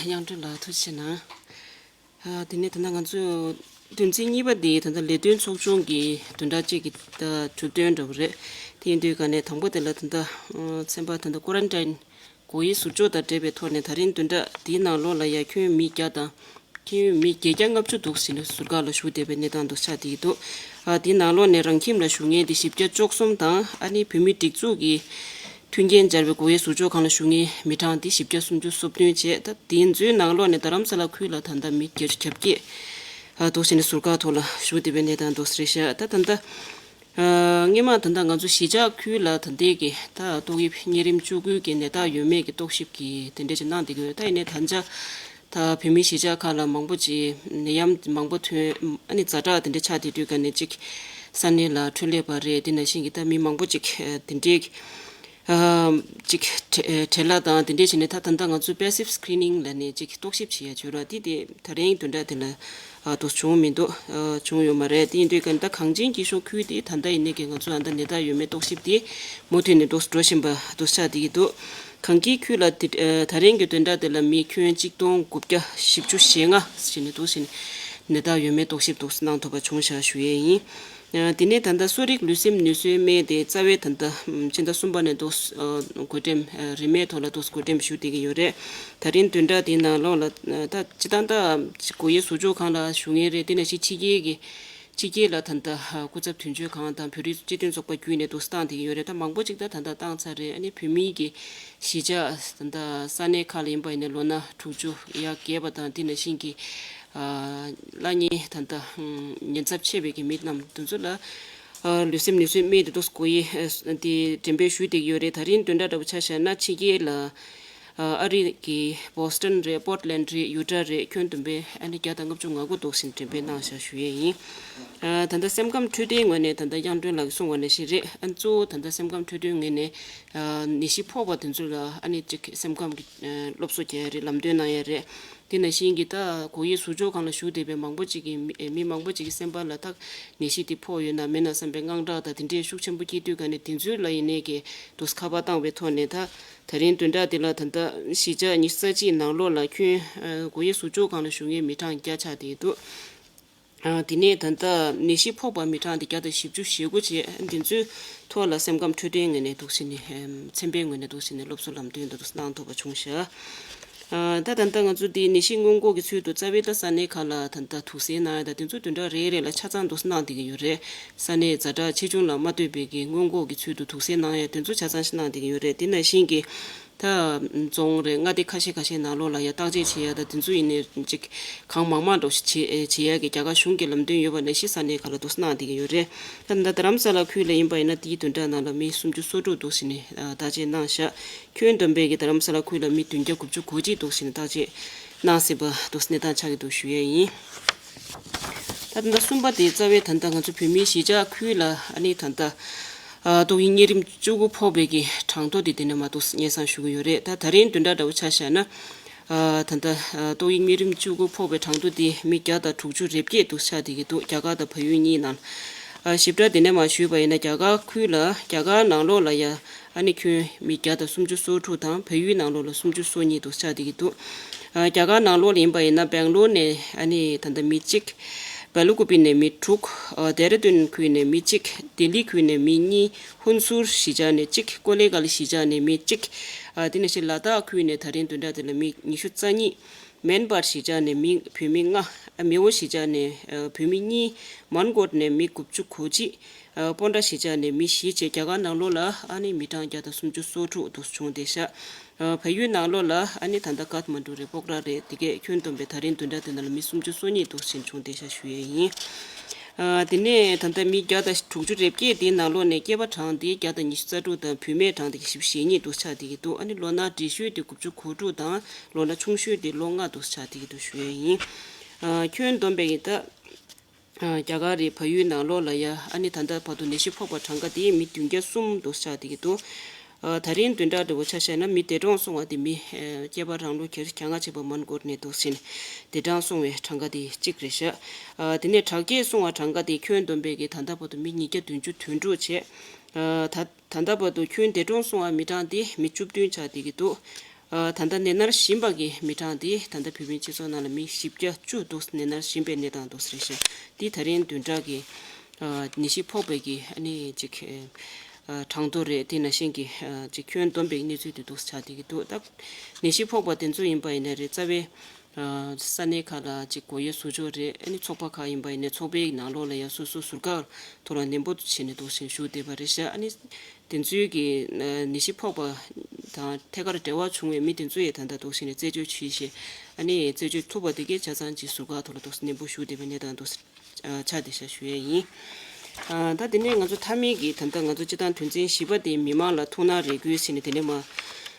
དབྱངས་སྒྲོན་ལགས་ཐུགས་རྗེ་གནང་། ཨ་དེ་ནས་ད་ལྟ་ང་ཚོས་དོན་ཚན་གཉིས་པ་དེ་ད་ལྟ་ལས་དོན་ཚོགས་ཆུང་གི་བདུན་ཕྲག་གཅིག་གི་ད་གྲུབ་དོན་འདྲ་བོ་རེད། དེ་ཡིན་དུས་ག་ནས་དང་པོ་དེ་ལ་ད་ལྟ་ཚན་པ་ད་ལྟ་ཀོ་རན་ཊིན་སྒོ་དབྱེ་ཟུར་འཇོག་དང་འབྲེལ་བའི་ཐོག་ནས་ད་རིང་བདུན་ཕྲག་འདིའི་ནང་ལོགས་ལ་ཡ་ཁྱོན་མི་བརྒྱ་དང་ཁྱོན་མི་བརྒྱད་བརྒྱ་ལྔ་བཅུ་འདུག་ཟེར་ནས་ཟུར་བཀག་ལ་བཞུགས་བསྡད་པའི་གནས་སྟངས་འདུག་ཆགས་བསྡད་ཀྱི་འདུག་ཨ་དེའི་ནང་ལོགས་ནས་རང་ཁྱིམ་ལ་བཞུགས་མཁན་དེ་བཞི་བརྒྱ་བཅུ་གསུམ་དང་ཨ་ནི་བོད་མིའི་སྒྲིག་འཛུགས་ཀྱི་མཐུན་རྐྱེན་སྦྱར་བའི་སྒོ་དབྱེ་ཟུར་འཇོག་ཁང་ལ་བཞུགས་མཁན་མི་གྲངས་དེ་བཞི་བརྒྱ་སུམ་ཅུ་སོ་བདུན་བྱས། ད་དེ་ཚོའི་ནང་ལོགས་ནས་རྡ་རམ་ས་ལ་ཁུལ་ལ་ད་ལྟ་མི་བརྒྱད་ཅུ་གྱ་བརྒྱད་འདུག་ཟེར་ནས་ཟུར་བཀག་ཐོག་ལ་བཞུགས་བསྡད་པའི་གནས་སྟངས་འདུག་ཟེར་ཤག་ད་ད་ལྟ་ཨ་སྔོན་མ་ད་ལྟ་ང་ཚོ་གཞིས་ཆགས་ཁུལ་ལ་ད་ལྟའི་གི་ད་ཏོག་དབྱིབས་གཉན་རིམས་བཅུ་དགུ་གི་ནད་རྟགས་ཡོད་མེད་ཀྱི་རྟོག་ཞིབ་ཀྱི་དེ་འདྲ་ཅིག་གནང་བསྡད་ཀྱི་ཡོད། ད་ཡིན་ནའི་ད་ཆ་ད་བོད་མིའི་གཞིས་ཆགས་ཁག་ལ་མང་པོ་ཅིག་ནད་ཡམས་མང་པོ་ཐོན། ཨ་ནི་ཛ་དྲག་དེ་འདྲ་ཆགས་བསྡད་དུས་ག་ནས་ཅིག་ས་གནས་ལ་འཕྲོད་སླེབས་པ་རེད། དེ་ནང་བཞིན་གྱི་ད་མི་མང་པོ་ཅིག་དེ་འདྲའི་ཨ་ཅིག་བྲེལ་བ་དང་དེ་འདྲས་བྱས་ནས་ད་ད་ལྟ་ང་ཚོས་passive screening་ལབ་ནས་ཅིག་རྟོག་ཞིབ་བྱེད་ཡ་བྱོས་ར། དེ་དེ་ད་རིང་བདུན་ཕྲག་དེ་ལ་ཨ་འདུག་བྱུང་མི་འདུག་ཨ་བྱུང་ཡོད་མ་རེད། དེ་ཡིན་དུས་ག་ད་གངས་ཅན་སྐྱིད་གཤོངས་ཁུལ་དེ་ད་ལྟ་ཡིན་ནའི་གི་ང་ཚོ་ཨ་ད་ནད་རྟགས་ཡོད་མེད་རྟོག་ཞིབ་དེ་མུ་མཐུད་ནས་འདུག་འགྲོ་བཞིན་པ་འདུག་ཆགས་བསྡད་ཀྱི་འདུག་གངས་སྐྱིད་ཁུལ་ལ་དེ་ཨ་ད་རིང་གི་བདུན་ཕྲག་དེ་ལ་མི་ཁྱོན་གཅིག་སྟོང་དགུ་བརྒྱ་བཞི་བཅུ་ཞེ་ལྔ་ཞིག་ནས་འདུག་ཞིག་ནས་ནད་རྟགས་ཡོད་མེད་རྟོག་ཞིབ་འདུག་གནང་ཐུབ་པ་བྱུང་བཞག་ཞུ་ཡས་ཡིན། ཨ་དེ་ནས་ད་ལྟ་གསོ་རིག་ལུས་སེམས་ནུས་གསོའི་སྨན་དེ་རྩ་བའི་ད་ལྟ་ཕྱི་ཟླ་གསུམ་པ་ནས་འདུག་ཨ་བགོ་འགྲེམས་ཨ་རིན་མེད་ཐོག་ལ་འདུག་བགོ་འགྲེམས་ཞུ་བསྡད་ཀྱི་ཡོད་རེད། ད་རིང་བདུན་ཕྲག་དེའི་ནང་ལོགས་ལ་ཨ་ད་སྤྱིར་བཏང་ད་སྒོ་དབྱེ་ཟུར་འཇོག་ཁང་ལ་བཞུགས་མཁན་རེད། དེ་ནང་བཞིན་ཕྱི་རྒྱལ་གྱི་ཕྱི་རྒྱལ་ལ་ད་ལྟ་ཨ་སྐུ་ཚབ་དོན་གཅོད་ཁང་དང་བོད་རིགས་སྤྱི་མཐུན་ཚོགས་པ་བརྒྱུད་ནས་འདུག་བཏང་བསྡད་ཀྱི་ཡོད་རེད། ད་མང་པོ་ཅིག་ད་ད་ལྟ་བཏང་ཚར་རེད། ཨ་ནི་བོད་མིའི་གི་གཞིས་ཆགས་ད་ལྟ་ས་གནས་ཁག་ལ་ཡིན་པ་ཡིན་ན་ལོ་ན་དྲུག་ཅུ་ཡར་རྒས་པ་དང་དེ་ནང་བཞིན་གྱི་ཨ་བླ་གཉན་ད་ལྟ་ཉེན་ཚབས་ཆེ་བའི་གི་མི་རྣམས་དེ་ཚོ་ལ་ཨ་ལུས་སེམས་ནུས་གསོའི་སྨན་དེ་ཚོ་སྒོ་དབྱེ་ཨ་དེ་འགྲེམས་སྤེལ་ཞུས་བསྡད་ཀྱི་ཡོད་རེད། ད་རིང་བདུན་ཕྲག་འདྲ་པོ་ཆ་བཞག་ན་ཕྱི་རྒྱལ་ལ་ཨ་ཨ་རི་གི་བྷོ་སི་ཊོན་རེད། པོར་ཊི་ལེན་ཌི་རེད། ཡུ་ཊ་རེད། ཁྱོན་བསྡོམས་པས་ཨ་ནི་བརྒྱ་དང་ལྔ་བཅུ་ང་དགུ་འདུག་ཟིན་འགྲེམས་སྤེལ་གནང་བཞག་ཞུ་ཡས་ཡིན། ཨ་ད་ལྟ་སེམས་ཁམས་འཕྲོད་བསྟེན་ངོས་ནས་ད་ལྟ་དབྱངས་སྒྲོན་ལགས་ཀྱིས་གསུངས་པ་ནང་བཞིན་རེད། ཨ་གཙོ་བོ་ད་ལྟ་སེམས་ཁམས་འཕྲོད་བསྟེན་ངོས་ནས་ཨ་ནད་གཞི་ཕོག་པ་དེ་ཚོ་ལ་ཨ་ནི་ཅིག་སེམས་ཁམས་ཀྱི་ཨ་སློབ་གསོ་རྒྱག་ཡ་རེད། ལམ་སྟོན་གནང་ཡ་རེད། དེ་ནང་བཞིན་གྱི་ད་སྒོ་དབྱེ་ཟུར་འཇོག་ཁང་ལ་བཞུགས་བསྡད་པའི་མང་པོ་ཅིག་གི་མི་མི་མང་པོ་ཅིག་གི་སེམས་པ་ལ་ད་ནད་གཞི་དེ་ཕོག་ཡོད་ན་མེད་ན་བསམ་པའི་དངངས་སྐྲག་དང་དེ་འདྲའི་ཤུགས་ཆེན་པོ་སྐྱེས་དུས་ག་ནས་དེ་ཚོའི་ལ་ཡིན་ནའི་གི་དུས་ཁ་པར་བཏང་བའི་ཐོག་ནས་ད་ད་རིང་བདུན་ཕྲག་འདི་ལ་ད་ལྟ་གཞིས་ཆགས་ཉི་ཤུ་རྩ་གཅིག་ནང་ལོགས་ལ་ཁྱོན་ཨ་སྒོ་དབྱེ་ཟུར་འཇོག་ཁང་ལ་བཞུགས་མཁན་མི་གྲངས་བརྒྱ་ཆགས་བསྡད་འདུག་ཨ་དེ་ནས་ད་ལྟ་ནད་གཞི་ཕོག་པ་མི་གྲངས་དེ་བརྒྱ་དང་བཞི་བཅུ་ཞེ་དགུ་བྱས། འདི་ཚོའི་ཐོག་ལ་སེམས་ཁམས་འཕྲོད་བསྟེན་ངོས་ནས་འདུག་ཟེར་ནས་ཚན་པའི་ངོས་ནས་འདུག་ཟེར་ནས་སློབ་གསོ་ལམ་སྟོན་འདུག་གནང་ཐུབ་པ་བྱུང་ཤག་ཨ་ད་ད་ལྟ་ང་ཚོ་འདི་ནད་གཞི་སྔོན་འགོག་གི་ཚུལ་དུ་རྩ་བའི་ད་ས་གནས་ཁག་ལ་ད་ལྟ་དུག་སེལ་གནང་ཡ་ད་དེ་ཚོ་བདུན་ཕྲག་རེ་རེ་ལ་ཆ་ཚང་འདུག་གནང་བསྡད་ཀྱི་ཡོད་རེད། ས་གནས་ཛ་དྲག་ཆེ་ཆུང་ལ་མ་ལྟོས་པའི་གི་སྔོན་འགོག་གི་ཚུལ་དུ་དུག་སེལ་གནང་ཡ་དེ་ཚོ་ཆ་ཚང་ཞིག་གནང་བསྡད་ཀྱི་ཡོད་རེད། དེ་ནང་བཞིན་གྱི་ད་རྫོང་རེད། མངའ་སྡེ་ཁ་ཤས་ཁ་ཤས་ནང་ལོགས་ལ་ཡ་བརྟག་དཔྱད་བྱེད་ཡ་ད་དེ་ཚོ་ཡིན་ནའི་ཅིག་གང་མང་མང་འགྲོ་ཞིག་བྱེད་བྱེད་ཡ་གི་རྒྱ་གར་གཞུང་གི་ལམ་སྟོན་ཡོད་པ་ནང་བཞིན་ས་གནས་ཁག་ལ་དུག་སེལ་གནང་བསྡད་ཀྱི་ཡོད་རེད། ད་ད་རྡ་རམ་ས་ལ་ཁུལ་ལ་ཡིན་པ་ཡིན་ན་དེའི་བདུན་ཕྲག་ནང་ལ་མི་སུམ་ཅུ་སོ་དྲུག་འདུག་ཟེར་ནས་བརྟག་དཔྱད་གནང་ཤག་ཁྱོན་བསྡོམས་པའི་གི་རྡ་རམ་ས་ལ་ཁུལ་ལ་མི་བདུན་བརྒྱ་དགུ་བཅུ་གོ་གཅིག་འདུག་ཟེར་ནས་བརྟག་དཔྱད་གནང་སྲིད་པ་འདུག་གནས་སྟངས་ཆགས་ཀྱི་འདུག་ཞུ་ཡས་ཡིན། ད་ལྟ་གསུམ་པ་དེ་རྩ་བའི་ད་ལྟ་ང་ཚོ་བོད་མིའི་གཞིས་ཆགས་ཁུལ་ལ་ཨ་ནི་ད་ལྟ་ཨ་ཏོག་དབྱིབས་གཉན་རིམས་བཅུ་དགུ་ཕོག་པའི་གི་གྲངས་ཐོ་དེ་དེ་ནས་མ་གཏོགས་སྙན་སེང་ཞུ་གི་ཡོད་རེད། ད་ད་རིང་བདུན་ཕྲག་འདྲ་བོ་ཆ་བཞག་ན་ཨ་ད་ལྟ་ཨ་ཏོག་དབྱིབས་གཉན་རིམས་བཅུ་དགུ་ཕོག་པའི་གྲངས་ཐོ་དེ་མི་བརྒྱ་དང་དྲུག་ཅུ་རེ་བརྒྱད་འདུག་ཆགས་བསྡད་ཀྱི་འདུག་རྒྱ་གར་དང་བལ་ཡུལ་གཉིས་ནང་། ཨ་ཞིབ་ཕྲ་དེ་ནས་མ་ཞུས་པ་ཡིན་ན་རྒྱ་གར་ཁུལ་ལ་རྒྱ་གར་ནང་ལོགས་ལ་ཡ་ཨ་ནི་ཁྱོན་མི་བརྒྱ་དང་སུམ་ཅུ་སོ་དྲུག་དང་བལ་ཡུལ་ནང་ལོགས་ལ་སུམ་ཅུ་སོ་གཉིས་འདུག་ཆགས་བསྡད་ཀྱི་འདུག་ཨ་རྒྱ་གར་ནང་ལོགས་ལ་ཡིན་པ་ཡིན་ན་སྦེང་ལོར་ནས་ཨ་ནི་ད་ལྟ་མི་གཅིག་བལ་ཀུ་པི་ནས་མི་དྲུག་ཨ་ལྡེ་ར་ལྡུན་ཁུལ་ནས་མི་གཅིག་ལྡི་ལི་ཁུལ་ནས་མི་གཉིས། ཧུན་སུར་གཞིས་ཆགས་ནས་གཅིག་ཀོ་ལེ་གལ་གཞིས་ཆགས་ནས་མི་གཅིག་ཨ་དེ་ནང་བཞིན་ལ་དྭགས་ཁུལ་ནས་ད་རིང་བདུན་ཕྲག་དེ་ལ་མི་ཉི་ཤུ་རྩ་གཉིས། མེན་པར་གཞིས་ཆགས་ནས་མི་བོད་མི་ལྔ། ཨ་མེའོ་གཞིས་ཆགས་ནས་ཨ་བོད་མི་གཉིས། མོན་གྷོ་ནས་མི་དགུ་བཅུ་གོ་གཅིག་ཨ་སྤོན་ཊ་གཞིས་ཆགས་ནས་མི་བཞི་བཅས་རྒྱ་གར་ནང་ལོགས་ལ་ཨ་ནི་མི་གྲངས་བརྒྱ་དང་སུམ་ཅུ་སོ་དྲུག་འདུག་བྱུང་བསྡད་ཤག་ཨ་བལ་ཡུལ་ནང་ལོགས་ལ་ཨ་ནི་ད་ལྟ་ཀཐ་མན་ཌུ་རེད། སྤོག་ར་རེད། དེ་གས་ཁྱོན་བསྡོམས་པའི་ད་རིང་བདུན་ཕྲག་དེ་ནང་ལ་མི་སུམ་ཅུ་སོ་གཉིས་འདུག་ཕྱིན་བྱུང་བསྡད་ཤག་ཞུ་ཡས་ཡིན། ཨ། དེ་ནས་ད་ལྟ་མི་བརྒྱ་དང་དྲུག་ཅུ་རེ་བརྒྱད་དེའི་ནང་ལོགས་ནས་སྐྱེས་པ་གྲངས་དེ་བརྒྱ་དང་ཉི་ཤུ་རྩ་དྲུག་དང་བུད་མེད་གྲངས་དེ་བཞི་བཅུ་ཞེ་གཉིས་འདུག་ཆགས་བསྡད་ཀྱི་འདུག་ཨ་ནི་ལོ་ན་བགྲེས་ཤོས་དེ་དགུ་བཅུ་གོ་དྲུག་དང་ལོ་ན་ཆུང་ཤོས་དེ་ལོ་ལྔ་འདུག་ཆགས་བསྡད་ཀྱི་འདུག་ཞུ་ཡས་ཡིན། ཨ། ཁྱོན་བསྡོམས་པས་ཀྱི་ད། ཨ། རྒྱ་གར་རི་བལ་ཡུལ་ནང་ལོགས་ལ་ཡ་ཨ་ནི་ད་ལྟ་བར་དུ་ནད་གཞི་ཕོག་པ་གྲངས་ཀ་དེ་མི་བདུན་བརྒྱ་གསུམ་འདུག་ཆགས་བསྡད་ཀྱི་འདུག་ཨ། ད་རིང་བདུན་ཕྲག་འདྲ་བོ་ཆ་བཞག་ན་མི་འདས་གྲོངས་སོང་བ་དེ་མི་ཨ་སྐྱེས་པ་རང་ལོ་གྱ་གྱ་ལྔ་བྱས་པ་མོན་གྷོ་ནས་འདུག་ཟིན་འདས་གྲོངས་སོང་བའི་གྲངས་ཀ་དེ་གཅིག་རེད་ཤག་ཨ། དེ་ནས་དྲག་སྐྱེད་སོང་བ་གྲངས་ཀ་དེ་ཁྱོན་བསྡོམས་པས་ཀྱི་ད་ལྟ་བར་དུ་མི་ཉིས་བརྒྱ་བདུན་ཅུ་དོན་དྲུག་བྱས། ཨ། ད་ད་ལྟ་བར་དུ་ཁྱོན་འདས་གྲོངས་སོང་བ་མི་གྲངས་དེ་མི་བཅུ་བདུན་ཆགས་བསྡད་ཀྱི་འདུག་ཨ། ད་ལྟ་ནད་མནར་བཞིན་པ་གི་མི་གྲངས་དེ་ད་ལྟ་བོད་པའི་སྤྱི་ཚོགས་ནང་ལ་མི་བཞི་བརྒྱ་བཅུ་འདུག་ནད་མནར་བཞིན་པའི་གནས་སྟངས་འདུག་ཟེར་ཤག་འདི་ད་རིང་བདུན་ཕྲག་གི་ཨ། ནད་གཞི་ཕོག་པའི་གི་ཨ་ནི་ཅིག་ཨ། གྲངས་ཐོ་རེད། དེ་ནང་བཞིན་གྱི་ཨ། ཅིག་ཁྱོན་བསྡོམས་པའི་གནས་ཚུལ་དེ་འདུག་ཆགས་བསྡད་ཀྱི་འདུག་ད་ནད་གཞི་ཕོག་པ་དེ་ཚོ་ཡིན་པ་ཡིན་ན་རེད། རྩ་བའི་ཨ། ས་གནས་ཁག་ལ་ཅིག་སྒོ་དབྱེ་བཟོ་ཕྱོགས་རེད། ཨ་ནི་ཚོགས་པ་ཁག་ཡིན་པ་ཡིན་ན་ཚོགས་པའི་ནང་ལོགས་ལ་ཡང་སོ་སོ་ཟུར་བཀག་ཐོག་ལ་ནན་པོ་བྱས་ནས་འདུག་སེ་བཞུགས་བསྡད་པ་རེད་ཤག་ཨ་ནི་དེ་ཚོའི་གི་ཨ། ནད་གཞི་ཕོག་པ་དང་ཐད་ཀར་འབྲེལ་བ་བྱུང་བའི་མི་དེ་ཚོ་ཡང་ད་ལྟ་འདུག་སེ་ནས་རྩད་གཅོད་བྱས་ཤག་ཨ་ནི་རྩད་གཅོད་ཐུབ་པ་དེ་གས་ཆ་ཚང་ཅིག་ཟུར་བཀག་ཐོག་ལ་འདུག་སེ་ནན་པོ་བཞུགས་བསྡད་པའི་གནས་སྟངས་འདུག་སེ། ཨ། ཆགས་བསྡད་ཤག་ཞུ་ཡས་ཡིན། ཨ། ད་དེ་ནས་ང་ཚོ་མཐའ་མའི་གི་ད་ལྟ་ང་ཚོ་སྤྱི་བཏང་དོན་ཚན་བཞི་པ་དེ་མི་མང་ལ་ཐུགས་སྣང་རེ་སྐུལ་ཟེར་ནས་དེ་ནས་མར་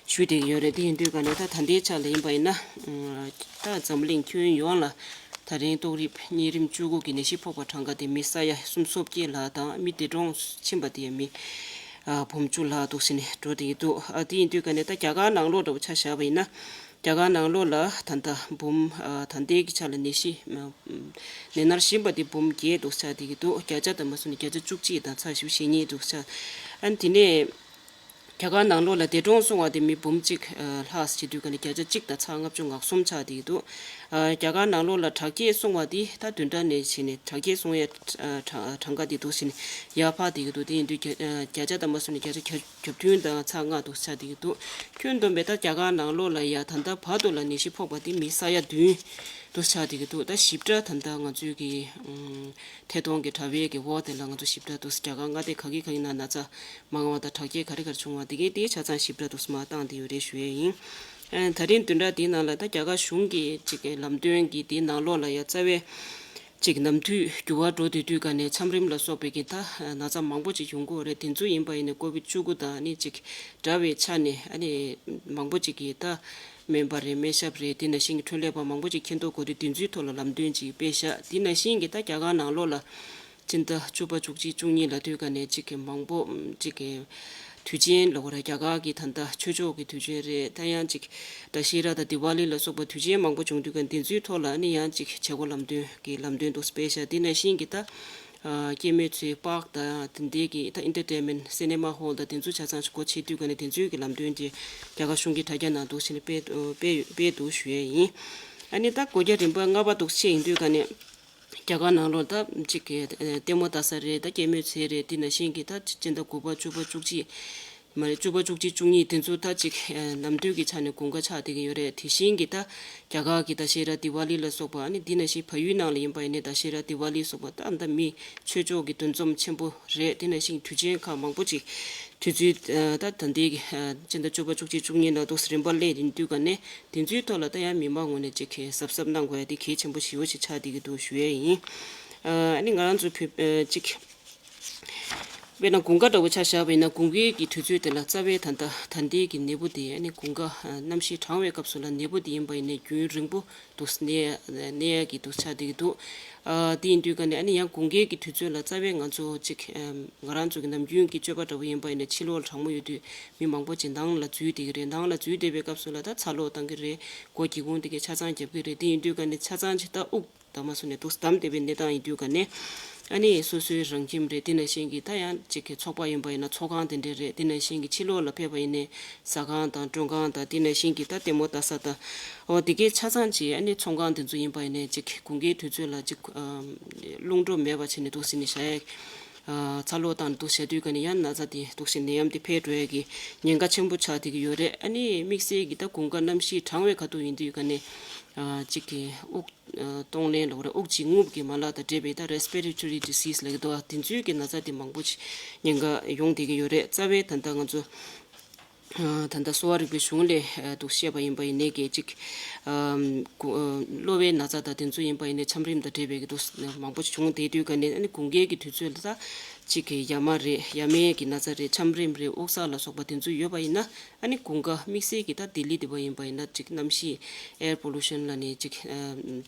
ཞུས་བསྡད་ཀྱི་ཡོད་རེད། དེ་ཡིན་དུས་ག་ནས་ད་ད་ལྟའི་ཆ་ལ་ཡིན་པ་ཡིན་ན། ཨ། ད་འཛམ་གླིང་ཁྱོན་ཡོངས་ལ་ད་རིང་ཏོག་དབྱིབས་གཉན་རིམས་བཅུ་དགུ་གི་ནད་གཞི་ཕོག་པ་གྲངས་ཀ་དེ་མི་ས་ཡ་སུམ་ཅུ་སོ་བརྒྱད་ལྷག་དང་མི་འདས་གྲོངས་ཕྱིན་པ་དེ་ཡང་མི་ཨ། འབུམ་བཅུ་ལྷག་འདུག་ཟེར་ནས་འགྲོ་བསྡད་ཀྱི་འདུག་ཨ། དེ་ཡིན་དུས་ག་ནས་ད་རྒྱ་གར་ནང་ལོགས་འདྲ་བོ་ཆ་བཞག་པ་ཡིན་ན། རྒྱ་གར་ནང་ལོགས་ལ་ད་ལྟ་འབུམ་ཨ། ད་ལྟའི་གི་ཆ་ལ་ནད་གཞི་ཨ། ནད་མནར་བཞིན་པ་དེ་འབུམ་བརྒྱད་འདུག་ཆགས་བསྡད་ཀྱི་འདུག་བརྒྱ་ཆ་དང་མ་སོང་ནས་བརྒྱ་ཆ་བཅུ་གཅིག་དང་ཚེག་བཞི་བཅུ་ཞེ་གཉིས་འདུག་ཆགས། ཨ་ནི་དེ་ནས་རྒྱ་གར་ནང་ལོགས་ལ་འདས་གྲོངས་སོང་བ་དེ་མི་འབུམ་གཅིག་ཨ། ལྷག་བྱེད་དུས་ག་ནས་བརྒྱ་ཆ་གཅིག་དང་ཚེག་ལྔ་བཅུ་ང་གསུམ་ཆགས་བསྡད་ཀྱི་འདུག་ཨ། རྒྱ་གར་ནང་ལོགས་ལ་དྲག་སྐྱེད་སོང་བ་དེ་ད་བདུན་ཕྲག་ནས་བྱས་ནས་དྲག་སྐྱེད་སོང་ཡ་ཨ། གྲངས་ཀ་དེ་འདུག་སེ་ནས་ཡར་འཕར་བསྡད་ཀྱི་འདུག་དེ་ཡིན་དུས་བརྒྱ་ཨ། བརྒྱ་ཆ་དང་མ་སོང་ནས་བརྒྱ་ཆ་གྱ་གྱ་བདུན་དང་ཚེག་ལྔ་འདུག་ཆགས་བསྡད་ཀྱི་འདུག་ཁྱོན་བསྡོམས་པས་ད་རྒྱ་གར་ནང་ལོགས་ལ་ཡ་ད་ལྟ་བར་དུ་ལ་ནད་གཞི་ཕོག་པ་དེ་མི་ས་ཡ་བདུན་འདུག་ཆགས་བསྡད་ཀྱི་འདུག་ད་ཞིབ་ཕྲ་ད་ལྟ་ང་ཚོའི་གི་ཨ། ཐད་གཏོང་གི་དྲ་བའི་གི་འོག་དེ་ལ་ང་ཚོ་ཞིབ་ཕྲ་འདུག་རྒྱ་གར་མངའ་སྡེ་ག་གི་ག་གི་ནང་ན་ཚ་མང་བ་དང་དྲག་སྐྱེད་ག་རེ་ག་རེ་བྱུང་བ་དེ་གའི་དེའི་ཆ་ཚང་ཞིབ་ཕྲ་འདུག་སེ་མར་བཏང་བསྡད་ཡོད་རེད་ཞུ་ཡས་ཡིན། ཨ། ད་རིང་བདུན་ཕྲག་དེའི་ནང་ལ་ད་རྒྱ་གར་གཞུང་གི་ཅིག་གི་ལམ་སྟོན་གྱི་དེའི་ནང་ལོགས་ལ་ཡ་རྩ་བའི་ཅིག་ནམ་དུས་འགྱུར་བ་འགྲོ་བསྡད་དུས་ག་ནས་ཆམ་རིམས་ལ་སོགས་པའི་གི་ད་ན་ཚ་མང་པོ་ཅིག་ཡོང་གི་ཡོད་རེད། དེ་ཚོ་ཡིན་པ་ཡིན་ནའི་ཀོ་བིད་བཅུ་དགུ་དང་ཨ་ནི་ཅིག་འདྲ་བའི་ཆ་ནས་ཨ་ནི་མང་པོ་ཅིག་གིས་ད་སྨན་པ་རེད། སྨན་ཞབས་རེད། དེ་ནང་བཞིན་གྱི་འཕྲོད་ལས་པ་མང་པོ་ཅིག་མཁྱེན་རྟོགས་དགོས་དུས་དེ་ཚོའི་ཐོག་ལ་ལམ་སྟོན་ཅིག་སྤེལ་ཤག་དེ་ནང་བཞིན་གྱི་ད་རྒྱ་གར་ནང་ལོགས་ལ་སྤྱི་ཟླ་བཅུ་པ་བཅུ་གཅིག་བཅུ་གཉིས་ལ་དུས་ག་ནས་ཅིག་གི་མང་པོ་ཅིག་གི་དུས་ཆེན་ལ་འོ་ར་རྒྱ་གར་གྱི་ད་ལྟ་ཆོས་ཕྱོགས་ཀྱི་དུས་ཆེན་རེད། ད་ཡང་ཅིག་ད་ཤེ་ར་དང་དི་ཝ་ལི་ལ་སོགས་པ་དུས་ཆེན་མང་པོ་བྱུང་དུས་ག་དེ་ཚོའི་ཐོག་ལ་ནི་ཡང་ཅིག་བྱེད་སྒོ་ལམ་སྟོན་གྱི་ལམ་སྟོན་དུ་སྤེལ་ཤག་དེ་ནང་བཞིན་གྱི་ད་ཨ། སྐྱེད་མོས་ཚལ་པཱརྐ་དང་དེ་འདྲའི་གི་ད་ཨེན་ཊར་ཊེན་མེན་ཊི་སི་ནེ་མ་ཧོལ་དང་དེ་ཚོ་ཆ་ཚང་སྒོ་ཕྱེ་དུས་ག་ནས་དེ་ཚོའི་གི་ལམ་སྟོན་དེ་རྒྱ་གར་གཞུང་གི་དྲ་རྒྱ་ནང་འདུག་སེ་ནས་སྤེལ་སྤེལ་སྤེལ་འདུག་ཞུ་ཡས་ཡིན། ཨ་ནི་ད་སྒོ་རྒྱ་རིམ་པ་ལྔ་པ་འདུག་སེ་ཡིན་དུས་ག་ནས་རྒྱ་གར་ནང་ལོགས་ད་ཅིག་གི་ལྟད་མོ་ལྟ་ས་རེད། ད་སྐྱེད་མོས་ཚལ་རེད། དེ་ནང་བཞིན་གྱི་ད་སྤྱི་ཟླ་དགུ་པ་བཅུ་པ་བཅུ་གཅིག་མ་རེད། བཅུ་པ་བཅུ་གཅིག་བཅུ་གཉིས་དེ་ཚོ་ད་ཅིག་ནམ་དུས་ཀྱི་ཆ་ནས་དགུན་ཁ་ཆགས་བསྡད་ཀྱི་ཡོད་རེད། དེ་བཞིན་གྱི་ད་རྒྱ་གར་གྱི་ད་ཤེ་ར་དི་ཝ་ལི་ལ་སོགས་པ་ཨ་ནི་དེ་ནང་བཞིན་བལ་ཡུལ་ནང་ལ་ཡིན་པ་ཡིན་ནའི་ད་ཤེ་ར་དི་ཝ་ལི་སོགས་པ་ད་ད་མི་ཆོས་ཕྱོགས་ཀྱི་འདུ་འཛོམས་ཆེན་པོ་རེད། དེ་ནང་བཞིན་དུས་ཆེན་ཁག་མང་པོ་ཅིག་དུས་ཚོད་ད་ད་ལྟའི་གི་སྤྱི་ཟླ་བཅུ་པ་བཅུ་གཅིག་བཅུ་གཉིས་ནང་འདུག་སེ་རིམ་པ་སླེབས་ཡིན་དུས་ག་ནས་དེ་ཚོའི་ཐོག་ལ་ད་ཡང་མི་མང་ངོས་ནས་ཅིག་གི་གཟབ་གཟབ་གནང་དགོས་ཡ་དེ་གལ་ཆེན་པོ་ཞེ་པོ་ཅིག་ཆགས་བསྡད་ཀྱི་འདུག་ཞུ་ཡས་ཡིན། ཨ་ནི་ང་རང་ཚོ་བོད་ཅིག་དཔེར་ན་དགུན་ཁ་འདྲ་བོ་ཆ་བཞག་པ་ཡིན་ན་དགུན་ཁའི་གི་དུས་ཚོད་དེ་ལ་རྩ་བའི་ད་ལྟ་ད་ལྟའི་གི་ནད་འབུ་དེ་ཨ་ནི་དགུན་ཁ་གནམ་གཤིས་གྲང་བའི་སྐབས་སུ་ལ་ནད་འབུ་དེ་ཡིན་པ་ཡིན་ནའི་རྒྱུན་རིང་པོ་འདུག་གནས་གནས་ཡ་གི་འདུག་ཆགས་བསྡད་ཀྱི་འདུག་ཨ་དེ་ཡིན་དུས་ག་ནས་ཨ་ནི་ཡང་དགུན་ཁའི་གི་དུས་ཚོད་ལ་རྩ་བའི་ང་ཚོ་ཅིག་ང་རང་ཚོ་གི་ནམ་རྒྱུན་གྱི་སྤྱོད་པ་འདྲ་བོ་ཡིན་པ་ཡིན་ནའི་ཕྱི་ལོགས་ལ་གྲང་མོ་ཡོད་དུས་མི་མང་པོ་ཅིག་ནང་ལ་འཛུལ་བསྡད་ཀྱི་རེད། ནང་ལ་འཛུལ་བསྡད་པའི་སྐབས་སུ་ལ་ད་ཚ་གློ་བཏང་གི་རེད། མགོ་སྒེའུ་ཁུང་དེ་གས་ཆ་ཚང་རྒྱབ་ཀྱི་རེད། དེ་ཡིན་དུས་ག་ནས་ཆ་ཚང་ཅིག་ད་དབུགས་ད་མ་སོང་ནས་འདུག་བསྡམས་བསྡད་པའི་གནས་སྟངས་ཡིན་དུས་ག་ནས་ཨ་ནི་སོ་སོའི་རང་ཁྱིམ་རེད། དེ་ནང་བཞིན་གྱི་ད་ཡང་ཅིག་གི་ཚོགས་པ་ཡིན་པ་ཡིན་ན་ཚོགས་ཁང་དེ་འདྲས་རེད། དེ་ནང་བཞིན་གྱི་ཕྱི་ལོགས་ལ་ཕེབས་པ་ཡིན་ནའི་ཟ་ཁང་དང་མགྲོན་ཁང་དང་དེ་ནང་བཞིན་གྱི་ད་ལྟད་མོ་ལྟ་ས་དང་འོ་དེ་གའི་ཆ་ཚང་ཅིག་ཨ་ནི་ཚོང་ཁང་དེ་ཚོ་ཡིན་པ་ཡིན་ནའི་ཅིག་གི་དགུན་ཁའི་དུས་ཚོད་ལ་ཅིག་ཨམ་རླུང་འཕྲོ་མེད་པ་བྱས་ནས་འདུག་སེ་ནས་བཞག་ཡ། ཨ་ཚ་གློ་དང་འདུག་བྱས་དུས་ག་ནས་ཡང་ན་ཚ་དེ་འདུག་སེ་ནད་ཡམས་དེ་འཕེལ་འགྲོ་ཡ་གི་ཉེན་ཁ་ཆེན་པོ་ཆགས་བསྡད་ཀྱི་ཡོད་རེད། ཨ་ནི་དམིགས་བསལ་གྱི་ད་དགུན་ཁ་གནམ་གཤིས་གྲང་བའི་ཁ་ཐུག་ཡིན་དུས་ག་ནས་ཨ་ཅིག་གི་དབུགས་གཏོང་ལེན་ལབ་དགོས་རེད། དབུགས་འབྱིན་རྔུབ་ཀྱི་མ་ལག་དང་འབྲེལ་བའི་ད་respiratory disease ལབ་ཀྱི་འདུག་བ། དེ་ཚོའི་གི་ན་ཚ་དེ་མང་པོ་ཅིག་ཉེན་ཁ་ཡོང་བསྡད་ཀྱི་ཡོད་རེད། རྩ་བའི་ད་ལྟ་ང་ཚོ་ ད་ལྟ་གསོ་བ་རིག་པའི་གཞུང་ལས་འདུག་བཤད་པ་ཡིན་པ་ཡིན་ནའི་གི་ཅིག་གློ་བའི་ན་ཚ་དང་དེ་ཚོ་ཡིན་པ་ཡིན་ནའི་ཆམ་རིམས་དང་འབྲེལ་བའི་གི་འདུག་མང་པོ་བྱུང་བསྡད་དུས་ག་ནས་ཨ་ནི་དགུན་ཁའི་གི་དུས་ཚོད་ལ་ད་ཅིག་གི་ཡ་མ་རེད། ཡ་མའི་གི་ན་ཚ་རེད། ཆམ་རིམས་རེད། དབུགས་བསགས་ལ་སོགས་པ་དེ་ཚོ་ཡོད་པ་ཡིན་ན། ཨ་ནི་དགུན་ཁ་དམིགས་བསལ་གྱི་ད་ལྡི་ལི་དེ་བ་ཡིན་པ་ཡིན་ན་ཅིག་གནམ་གཤིས་air pollution་ལ་ནི་ཅིག་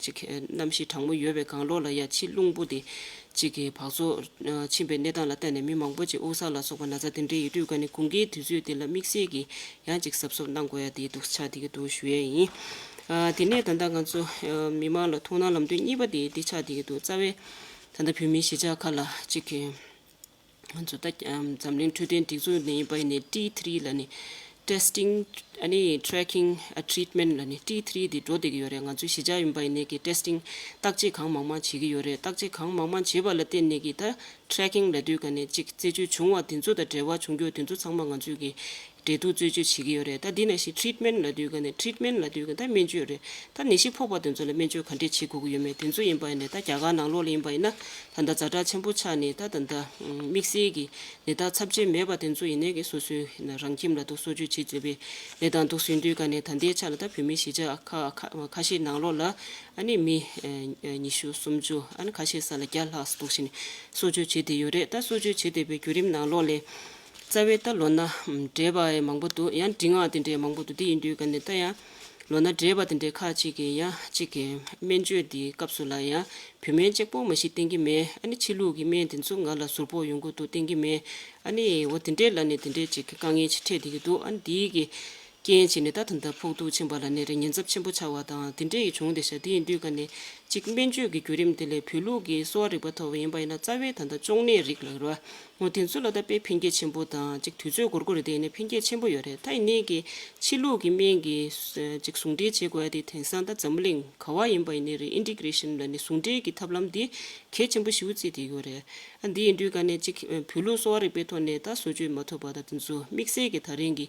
ཅིག་གནམ་གཤིས་གྲང་མོ་ཡོད་པའི་སྒང་ལོགས་ལ་ཡ་ཕྱི་རླུང་བུ་དེ་ཅིག་གི་འབག་བཙོག་ཕྱིན་པའི་གནས་སྟངས་ལ་བརྟེན་ནས་མི་མང་པོ་ཅིག་དབུགས་བསགས་ལ་སོགས་པ་ན་ཚ་དེ་འདྲ་ཡོད་དུས་ག་ནི་དགུན་ཁའི་དུས་ཚོད་དེ་ལ་དམིགས་བསལ་གྱི་ཡང་ཅིག་གཟབ་གཟབ་གནང་དགོས་ཡ་དེ་འདུག་ཆགས་བསྡད་ཀྱི་འདུག་ཞུ་ཡས་ཡིན། དེ་ནས་ད་ལྟ་ང་ཚོ་མི་མང་ལ་ཐུགས་སྣང་ལམ་སྟོན་གཉིས་པ་དེ་དེ་ཆགས་བསྡད་ཀྱི་འདུག་རྩ་བའི་ད་ལྟ་བོད་མིའི་གཞིས་ཆགས་ཁག་ལ་ཅིག་གི་ང་ཚོ་ད་འཛམ་གླིང་འཕྲོད་བསྟེན་སྒྲིག་འཛུགས་ནས་ཡིན་པ་ཡིན་ནའི་ཊི་ཐི་རི་ལ་ནི་testing ཨ་ནི་tracking and treatment་ལ་ནི་ཊི་ཐི་རི་དེ་འགྲོ་བསྡད་ཀྱི་ཡོད་རེད། ང་ཚོའི་གཞིས་ཆགས་ཡིན་པ་ཡིན་ནའི་གི་testing་བརྟག་དཔྱད་གང་མང་མང་བྱེད་ཀྱི་ཡོད་རེད། བརྟག་དཔྱད་གང་མང་མང་བྱེད་པ་ལ་བརྟེན་ནས་གི་ད་tracking་ལབ་དུས་ག་ནས་ཅིག་རྩད་གཅོད་བྱུང་བ་དེ་ཚོ་དང་འབྲེལ་བ་བྱུང་རྒྱུ་དེ་ཚོ་ཚང་མ་ང་ཚོས་གི་འབྲེལ་གཏུག་རྩད་གཅོད་བྱེད་ཀྱི་ཡོད་རེད། ད་འདི་ནང་བཞིན་treatment་ལབ་དུས་ག་ནས་treatment་ལབ་དུས་ག་ད་སྨན་བཅོས་རེད། ད་ནད་གཞི་ཕོག་པ་དེ་ཚོ་ལ་སྨན་བཅོས་ག་འདྲས་བྱེད་དགོས་ཀྱི་ཡོད་མེད་དེ་ཚོ་ཡིན་པ་ཡིན་ནའི་ད་རྒྱ་གར་ནང་ལོགས་ལ་ཡིན་པ་ཡིན་ན་ད་ལྟ་ཛ་དྲག་ཆེན་པོ་ཆགས་ནས་ད་ད་ལྟ་དམིགས་བསལ་གྱི་ནད་རྟགས་ཚབས་ཆེན་མེད་པ་དེ་ཚོ་ཡིན་ནའི་གི་སོ་སོའི་རང་ཁྱིམ་ལ་འདུག་གསོ་བཅོས་བྱེད་བྱེད་པའི་ལས་དང་འདུག་ཟིན་དུས་ག་ནས་ད་ལྟའི་ཆ་ལ་ད་བོད་མིའི་གཞིས་ཆགས་ཁ་ཁ་ཁ་ཤས་ནང་ལོགས་ལ་ཨ་ནི་མི་ཉི་ཤུ་སུམ་ཅུ་ཨ་ནི་ཁ་ཤས་ས་ལ་བརྒྱ་ལྷག་འདུག་བཞིན་གསོ་བཅོས་བྱེད་བསྡད་ཡོད་རེད། ད་གསོ་བཅོས་བྱེད་བསྡད་པའི་བརྒྱུད་རིམ་ནང་ལོགས་ལས། རྩ་བའི་ད་ལོ་ན་བགྲེས་པ་ཡང་མང་པོ་འདུག་ཡང་འབྲིང་བ་དེ་འདྲའི་མང་པོ་འདུག་དེ་ཡིན་དུས་ག་ནས་ད་ཡང་ལོ་ན་བགྲེས་པ་དེ་འདྲའི་ཁག་ཅིག་གིས་ཡང་གཅིག་གི་སྨན་བཅོས་དེའི་སྐབས་སུ་ལ་ཡང་བོད་སྨན་གཅིག་པོ་མ་གཞི་བསྟེན་གྱི་མེད། ཨ་ནི་ཕྱི་ལུགས་ཀྱི་སྨན་དེ་ཚོ་ང་ལ་ཟུར་ཕོག་ཡོང་གི་འདུག་བསྟེན་གྱི་མེད། ཨ་ནི་འོ་དེ་འདྲའི་ལ་ནས་དེ་འདྲའི་ཅིག་དཀའ་ངལ་ཅིག་འཕྲད་བསྡད་ཀྱི་འདུག་ཨ་ནི་དེའི་གི་རྐྱེན་བྱས་ནས་ད་ད་ལྟ་ཕོག་ཐུག་ཕྱིན་པ་ལ་ནས་རེ་ཉེན་ཚབས་ཆེན་པོ་ཆགས་པ་དང་དེ་འདྲའི་གི་བྱུང་བསྡད་ཤག་དེ་ཡིན་དུས་ག་ནས་ཅིག་སྨན་བཅོས་ཀྱི་བརྒྱུད་རིམ་དེ་ལས་བོད་ལུགས་ཀྱི་གསོ་བ་རིག་པ་ཐོག་ཡིན་པ་ཡིན་ན་རྩ་བའི་ད་ལྟ་གཅོང་ནད་རིགས་ལ་རོ། འོ་དེ་ཚོ་ལ་ད་དཔེ་ཕན་སྐྱེད་ཆེན་པོ་དང་ཅིག་དུས་ཚོད་འགོར་འགོར་རེ་དེ་ནས་ཕན་སྐྱེད་ཆེན་པོ་ཡོད་རེད། ད་ཡིན་ནའི་གི་ཕྱི་ལུགས་ཀྱི་སྨན་གྱི་ཅིག་ཟུང་འབྲེལ་བྱེད་དགོས་ཡ་དེ་དེང་སང་ད་འཛམ་བུ་གླིང་ག་བ་ཡིན་པ་ཡིན་ནའི་རེད། ཨིན་ཊི་གྷི་རེ་ཤན་ལ་ནི་ཟུང་འབྲེལ་གྱི་ཐབས་ལམ་དེ་གལ་ཆེན་པོ་ཞེ་པོ་བརྩིས་བསྡད་ཡོད་རེད། ཨ་འདི་ཡིན་དུས་ག་ནས་ཅིག་བོད་ལུགས་གསོ་བ་རིག་པའི་ཐོག་ནས་ད་གསོ་བཅོས་མ་ཐུབ་པ་དང་དེ་ཚོ་དམིགས་བསལ་གྱི་ད་རིང་གི་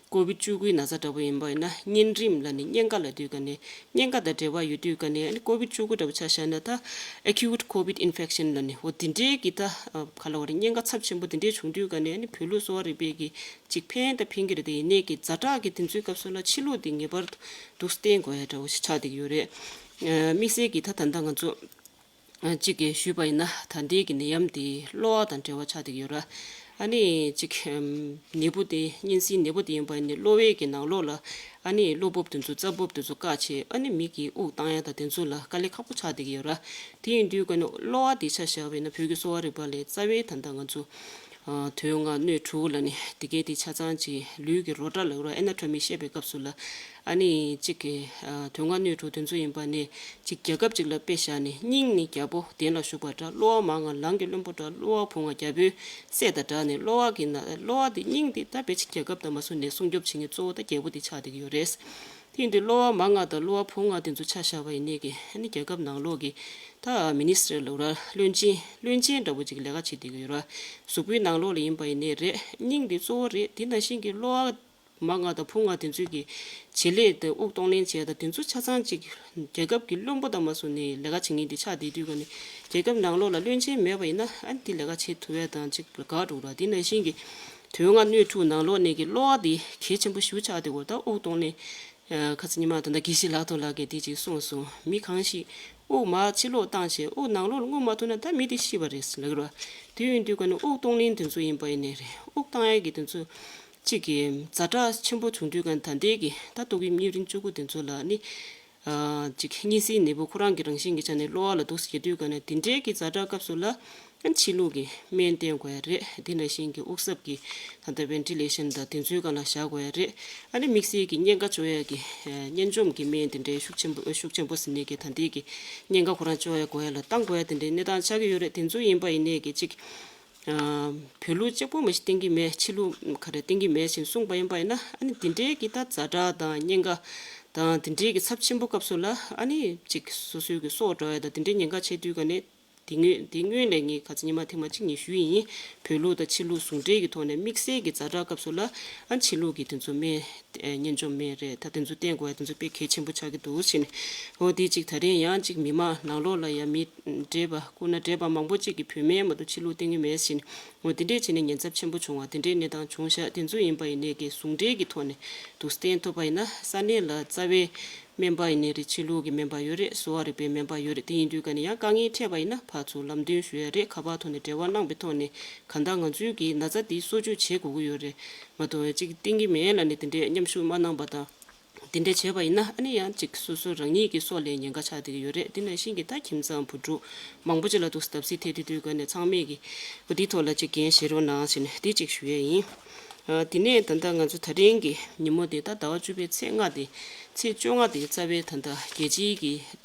ཀོ་བིད་བཅུ་དགུའི་ན་ཚ་འདྲ་པོ་ཡིན་པ་ཡིན་ན་གཉན་རིམས་ལ་ནི་གཉན་ཁ་ལབ་དུས་ག་ནས་གཉན་ཁ་དང་འབྲེལ་བ་ཡོད་དུས་ག་ནས་ཨ་ནི་ཀོ་བིད་བཅུ་དགུ་འདྲ་པོ་ཆ་བཞག་ན་ད་acute covid infection་ལབ་ནས་འོ་དེ་འདྲའི་གི་ད་ག་ལ་བ་རེད། གཉན་ཁ་ཚབས་ཆེན་པོ་དེ་འདྲའི་བྱུང་དུས་ག་ནས་ཨ་ནི་བོད་ལུགས་གསོ་བ་རིག་པའི་གི་ཅིག་ཕན་ད་ཕན་གི་རེད། དེ་ཡིན་ནའི་གི་ཛ་དྲག་གི་དུས་ཚོད་སྐབས་སུ་ལ་ཕྱི་ལུགས་དེ་ངེས་པར་དུ་བསྟེན་དགོས་ཡ་འདྲ་བོ་ཞིག་ཆགས་བསྡད་ཀྱི་ཡོད་རེད། དམིགས་བསལ་གྱི་ད་ད་ལྟ་ང་ཚོ་གཅིག་གིས་ཞུས་པ་ཡིན་ན་ད་ལྟའི་གི་ནད་ཡམས་དེ་གློ་བ་དང་འབྲེལ་བ་ཆགས་བསྡད་ཀྱི་ཡོད་ར། ཨ་ནི་གཅིག་ནད་འབུ་དེ་གཉན་སྲིན་ནད་འབུ་དེ་ཡིན་པ་ཡིན་ནའི་གློ་བའི་གི་ནང་ལོགས་ལ་ཨ་ནི་གློ་འབབ་དེ་ཚོ་རྩ་འབབ་དེ་ཚོ་བཀག་བྱས་ཨ་ནི་མི་གི་དབུགས་བཏང་ཡ་དང་དེ་ཚོ་ལ་དཀའ་ལས་ཁག་པོ་ཆགས་བསྡད་ཀྱི་ཡོད་ར། དེ་ཡིན་དུས་ག་ནི་གློ་བ་དེ་ཆ་བཞག་པ་ཡིན་ན་བོད་ཀྱི་གསོ་བ་རིག་པ་ལས་རྩ་བའི་ད་ལྟ་ང་ཚོ་དོན་ལྔ་སྣོད་དྲུག་ལ་ནི་དེ་གའི་དེ་ཆ་ཚང་གཅིག་ལུས་ཀྱི་རོ་བཀྲ་ལབ་ར་ཨེ་ན་ཊོ་མི་བཤད་པའི་སྐབས་སུ་ལ་ཨ་ནི་གཅིག་གི་དོན་ལྔ་སྣོད་དྲུག་དེ་ཚོ་ཡིན་པ་ནི་གཅིག་རྒྱལ་ཁབ་གཅིག་ལ་དཔེ་བཞག་ནས་སྙིང་ནི་རྒྱལ་པོ་གདན་ལ་བཞུགས་པ་འདྲ། གློ་བ་མང་ང་ལང་གི་བློན་པོ་འདྲ། གློ་བ་བུ་ང་རྒྱལ་པོའི་སྲས་དང་འདྲ་ནས་གློ་བ་གི་ན་གློ་བ་དེ་སྙིང་དེ་ད་དཔེ་ཆ་རྒྱལ་ཁབ་དང་མ་སུ་ནས་སྲུང་སྐྱོབ་བྱེད་མཁན་གཙོ་བོ་ད་རྒྱལ་པོ་དེ་ཆགས་བསྡད་ཀྱི་ཡོད་རེད། དེ་ཡིན་དུས་གློ་བ་མང་ང་དང་གློ་བ་བུ་ང་དེ་ཚོ་ཆ་བཞག་པ་ཡིན་ནའི་གི་ཨ་ནི་རྒྱལ་ཁབ་ནང་ལོགས་ཀྱི་ད་མི་ནི་སི་ཊར་ལབ་ར་བློན་ཆེན་བློན་ཆེན་འདྲ་པོ་ཅིག་ལས་ཀ་བྱེད་བསྡད་ཀྱི་ཡོད་ར། གཟུགས་པོའི་ནང་ལོགས་ལ་ཡིན་པ་ཡིན་ནའི་རེད། སྙིང་དེ་གཙོ་བོ་རེད། དེ་ནང་བཞིན་གི་གློ་བ་མ་ང་དང་ཕུ་ང་དེ་ཚོའི་གི་བྱེད་ལས་དང་དབུགས་གཏོང་ལེན་བྱེད་ཡ་དང་དེ་ཚོ་ཆ་ཚང་ཅིག་རྒྱལ་ཁབ་ཀྱི་བློན་པོ་དང་མ་སོང་ནས་ལས་ཀ་བྱེད་མཁན་དེ་ཆགས་བསྡད་དུས་ག་ནས་རྒྱལ་ཁབ་ནང་ལོགས་ལ་བློན་ཆེན་མེད་པ་ཡིན་ན་ཨ་ནི་དེ་ལས་ཀ་བྱེད་ཐུབ་ཡ་དང་ཅིག་དགའ་འགྲོ་ར། དེ་ནང་བཞིན་གི་དོན་ལྔ་སྣོད་དྲུག་ནང་ལོགས་ནས་གི་གློ་བ་དེ་གལ་ཆེན་པོ་ཞེ་པོ་ཆགས་བསྡད་ཀྱི་ཡོད་རེད། ད་དབུགས་གཏོང་ལེན་ཁ་སང་ཉི་མ་ད་ལྟ་དགེ་བཤེས་ལགས་ཐོག་ལགས་ཀྱིས་དེ་ཅིག་གསུངས་སོང་། མི་གང་ཞིག་དབུགས་མར་ཕྱི་ལོགས་བཏང་བྱས་དབུགས་ནང་ལོགས་ལ་མངོན་མ་ཐུབ་ན་ད་མི་དེ་ཤི་བ་རེད་ལབ་ཀྱི་རེད། དེ་ཡིན་དུས་ག་ནས་དབུགས་གཏོང་ལེན་དེ་ཚོ་ཡིན་པ་ཡིན་ནའི་རེད། དབུགས་བཏང་ཡས་ཀྱི་དེ་ཚོ་གཅིག་གི་ཛ་དྲག་ཆེན་པོ་བྱུང་དུས་ག་ནས་ད་ལྟའི་གི་ད་ལྟོ་གི་སྨན་རིན་བཅུ་དགུ་དེ་ཚོ་ལ་ནི་ཨ་གཅིག་གཉན་སྲིན་ནད་འབུ་ཁོ་རང་གི་རང་བཞིན་གྱི་ཆ་ནས་གློ་བ་ལ་དུག་སེལ་རྒྱག་དུས་ག་ནས་དེ་འདྲའི་གི་ཛ་དྲག་སྐབས་སུ་ལ་ཕྱི་ལུགས་ཀྱི་སྨན་བསྟེན་དགོས་ཡ་རེད། དེ་ནང་བཞིན་གྱི་དབུགས་གསབ་ཀྱི་ད་ལྟ་ཝེན་ཊི་ལེ་ཤན་དང་དེ་ཚོའི་སྒང་ལ་བཞག་དགོས་ཡ་རེད། ཨ་ནི་དམིགས་བསལ་གྱི་གཉན་ཁ་གཅོག་ཡ་གི་གཉན་འཇོམས་ཀྱི་སྨན་དེ་འདྲའི་ཤུགས་ཆེན་པོ་ཤུགས་ཆེན་པོ་ཟེར་ནས་གི་ད་ལྟའི་གི་གཉན་ཁ་ཁོ་རང་གཅོག་ཡ་དགོས་ཡ་ལ་བཏང་དགོས་ཡ་དེ་འདྲའི་གནས་སྟངས་ཆགས་ཀྱི་ཡོད་རེད། དེ་ཚོ་ཡིན་པ་ཡིན་ནའི་གི་གཅིག་བོད་ལུགས་གཅིག་པོ་མ་གཞི་བསྟེན་གྱི་མེད། ཕྱི་ལུགས་ག་རེ་བསྟེན་གྱི་མེད་ཅེས་གསུངས་པ་ཡིན་པ་ཡིན་ན་ཨ་ནི་དེ་འདྲའི་གི་ད་ཛ་དྲག་དང་གཉན་ཁ་དང་དེ་འདྲའི་གི་ཚབས་ཆེན་པོ་སྐབས་སུ་ལ་ཨ་ནི་གཅིག་སོ་སོའི་གི་སྲོག་འགྲོ་ཡ་དང་དེ་འདྲའི་ཉེན་ཁ་ཆེ་དུས་ག་ནས། དེ་སྔོན་དེ་སྔོན་ལས་ངས་ག་ཚོད་ཉི་མ་ཐེངས་མ་གཅིག་གཉིས་ཞུས་ཡིན། བོད་ལུགས་དང་ཕྱི་ལུགས་ཟུང་འབྲེལ་གྱི་ཐོག་ནས་དམིགས་བསལ་གྱི་ཛ་དྲག་སྐབས་སུ་ལ་ཨ་ཕྱི་ལུགས་ཀྱི་དེ་ཚོ་སྨན་ཨེ་གཉན་འཇོམས་སྨན་རེད། ད་དེ་ཚོ་བསྟེན་དགོས་ཡ་དེ་ཚོ་དཔེ་གལ་ཆེན་པོ་ཆགས་ཀྱི་འདུག་ཟེར་ནས། འོ་དེ་གཅིག་ད་རིང་ཡང་གཅིག་མི་མང་ནང་ལོགས་ལ་ཡ་མི་བགྲེས་པ་སྐུ་ན་བགྲེས་པ་མང་པོ་གཅིག་གིས་བོད་སྨན་མ་གཏོགས་ཕྱི་ལུགས་བསྟེན་གྱི་མེད་ཟེར་ནས། འོ་དེ་འདྲས་བྱས་ནས་ཉེན་ཚབས་ཆེན་པོ་བྱུང་བ་དེ་འདྲས་གནས་སྟངས་བྱུང་ཤག་དེ་ཚོ་ཡིན་པ་ཡིན་ནའི་གི་ཟུང་འབྲེལ་གྱི་ཐོག་ནས་དུ་བསྟེན་ཐུབ་པ་ཡིན་ན་ས་གནས་ལ་རྩ་བའི་སྨན་པ་ཡིན་ནའི་རེད། ཕྱི་ལུགས་ཀྱི་སྨན་པ་ཡོད་རེད། གསོ་བ་རིག་པའི་སྨན་པ་ཡོད་རེད། དེ་ཡིན་དུས་ཀ་ནས་ཡང་དཀའ་ངལ་འཕྲད་པ་ཡིན་ན་ཕར་ཚུར་ལམ་སྟོན་ཞུ་ཡ་རེད། ཁ་པར་ཐོག་ནས་འབྲེལ་བ་གནང་བའི་ཐོག་ནས་གང་ལྟར་ང་ཚོའི་གི་ན་ཚ་དེ་གསོ་བཅོས་བྱེད་དགོས་ཀྱི་ཡོད་རེད། མ་གཏོགས་གཅིག་བསྟེན་གྱི་མེད་ལབ་ནས་དེ་འདྲས་མཉམ་ཞུགས་མ་གནང་པ་དང་། དེ་འདྲས་བྱས་པ་ཡིན་ན་ཨ་ནི་ཡང་གཅིག་སོ་སོ་རང་ཉིད་ཀྱི་སྲོག་ལ་ཉེན་ཁ་ཆགས་བསྡད་ཀྱི་ཡོད་རེད། དེ་ནང་བཞིན་གྱི་ད་ཁྱིམ་ཚང་བུ་ཕྲུག་མང་པོ་ཅིག་ལ་འདུག་བརྡབ་གསིག་ཐེབས་བསྡད་དུས་ཀ་ནས་ཚང་མས་ཀྱི་འོ་དེའི་ཐོག་ལ་གཅིག་འགན་བཞེས་རོགས་གནང་ཟེར་ནས་དེ་གཅིག་ཞུ་ཡས་ཡིན། ཨ་དེ་ནས་ད་ལྟ་ང་ཚོ་ད་རིང་གི་ཉིན་མོ་དེ་ད་ཟླ་བ་བཅུ་པའི་ཚེས་ལྔ་དེ། ཚེས་བཅོ་ལྔ་དེ་རྩ་བའི་ད་ལྟ་རྒྱལ་སྤྱིའི་གི་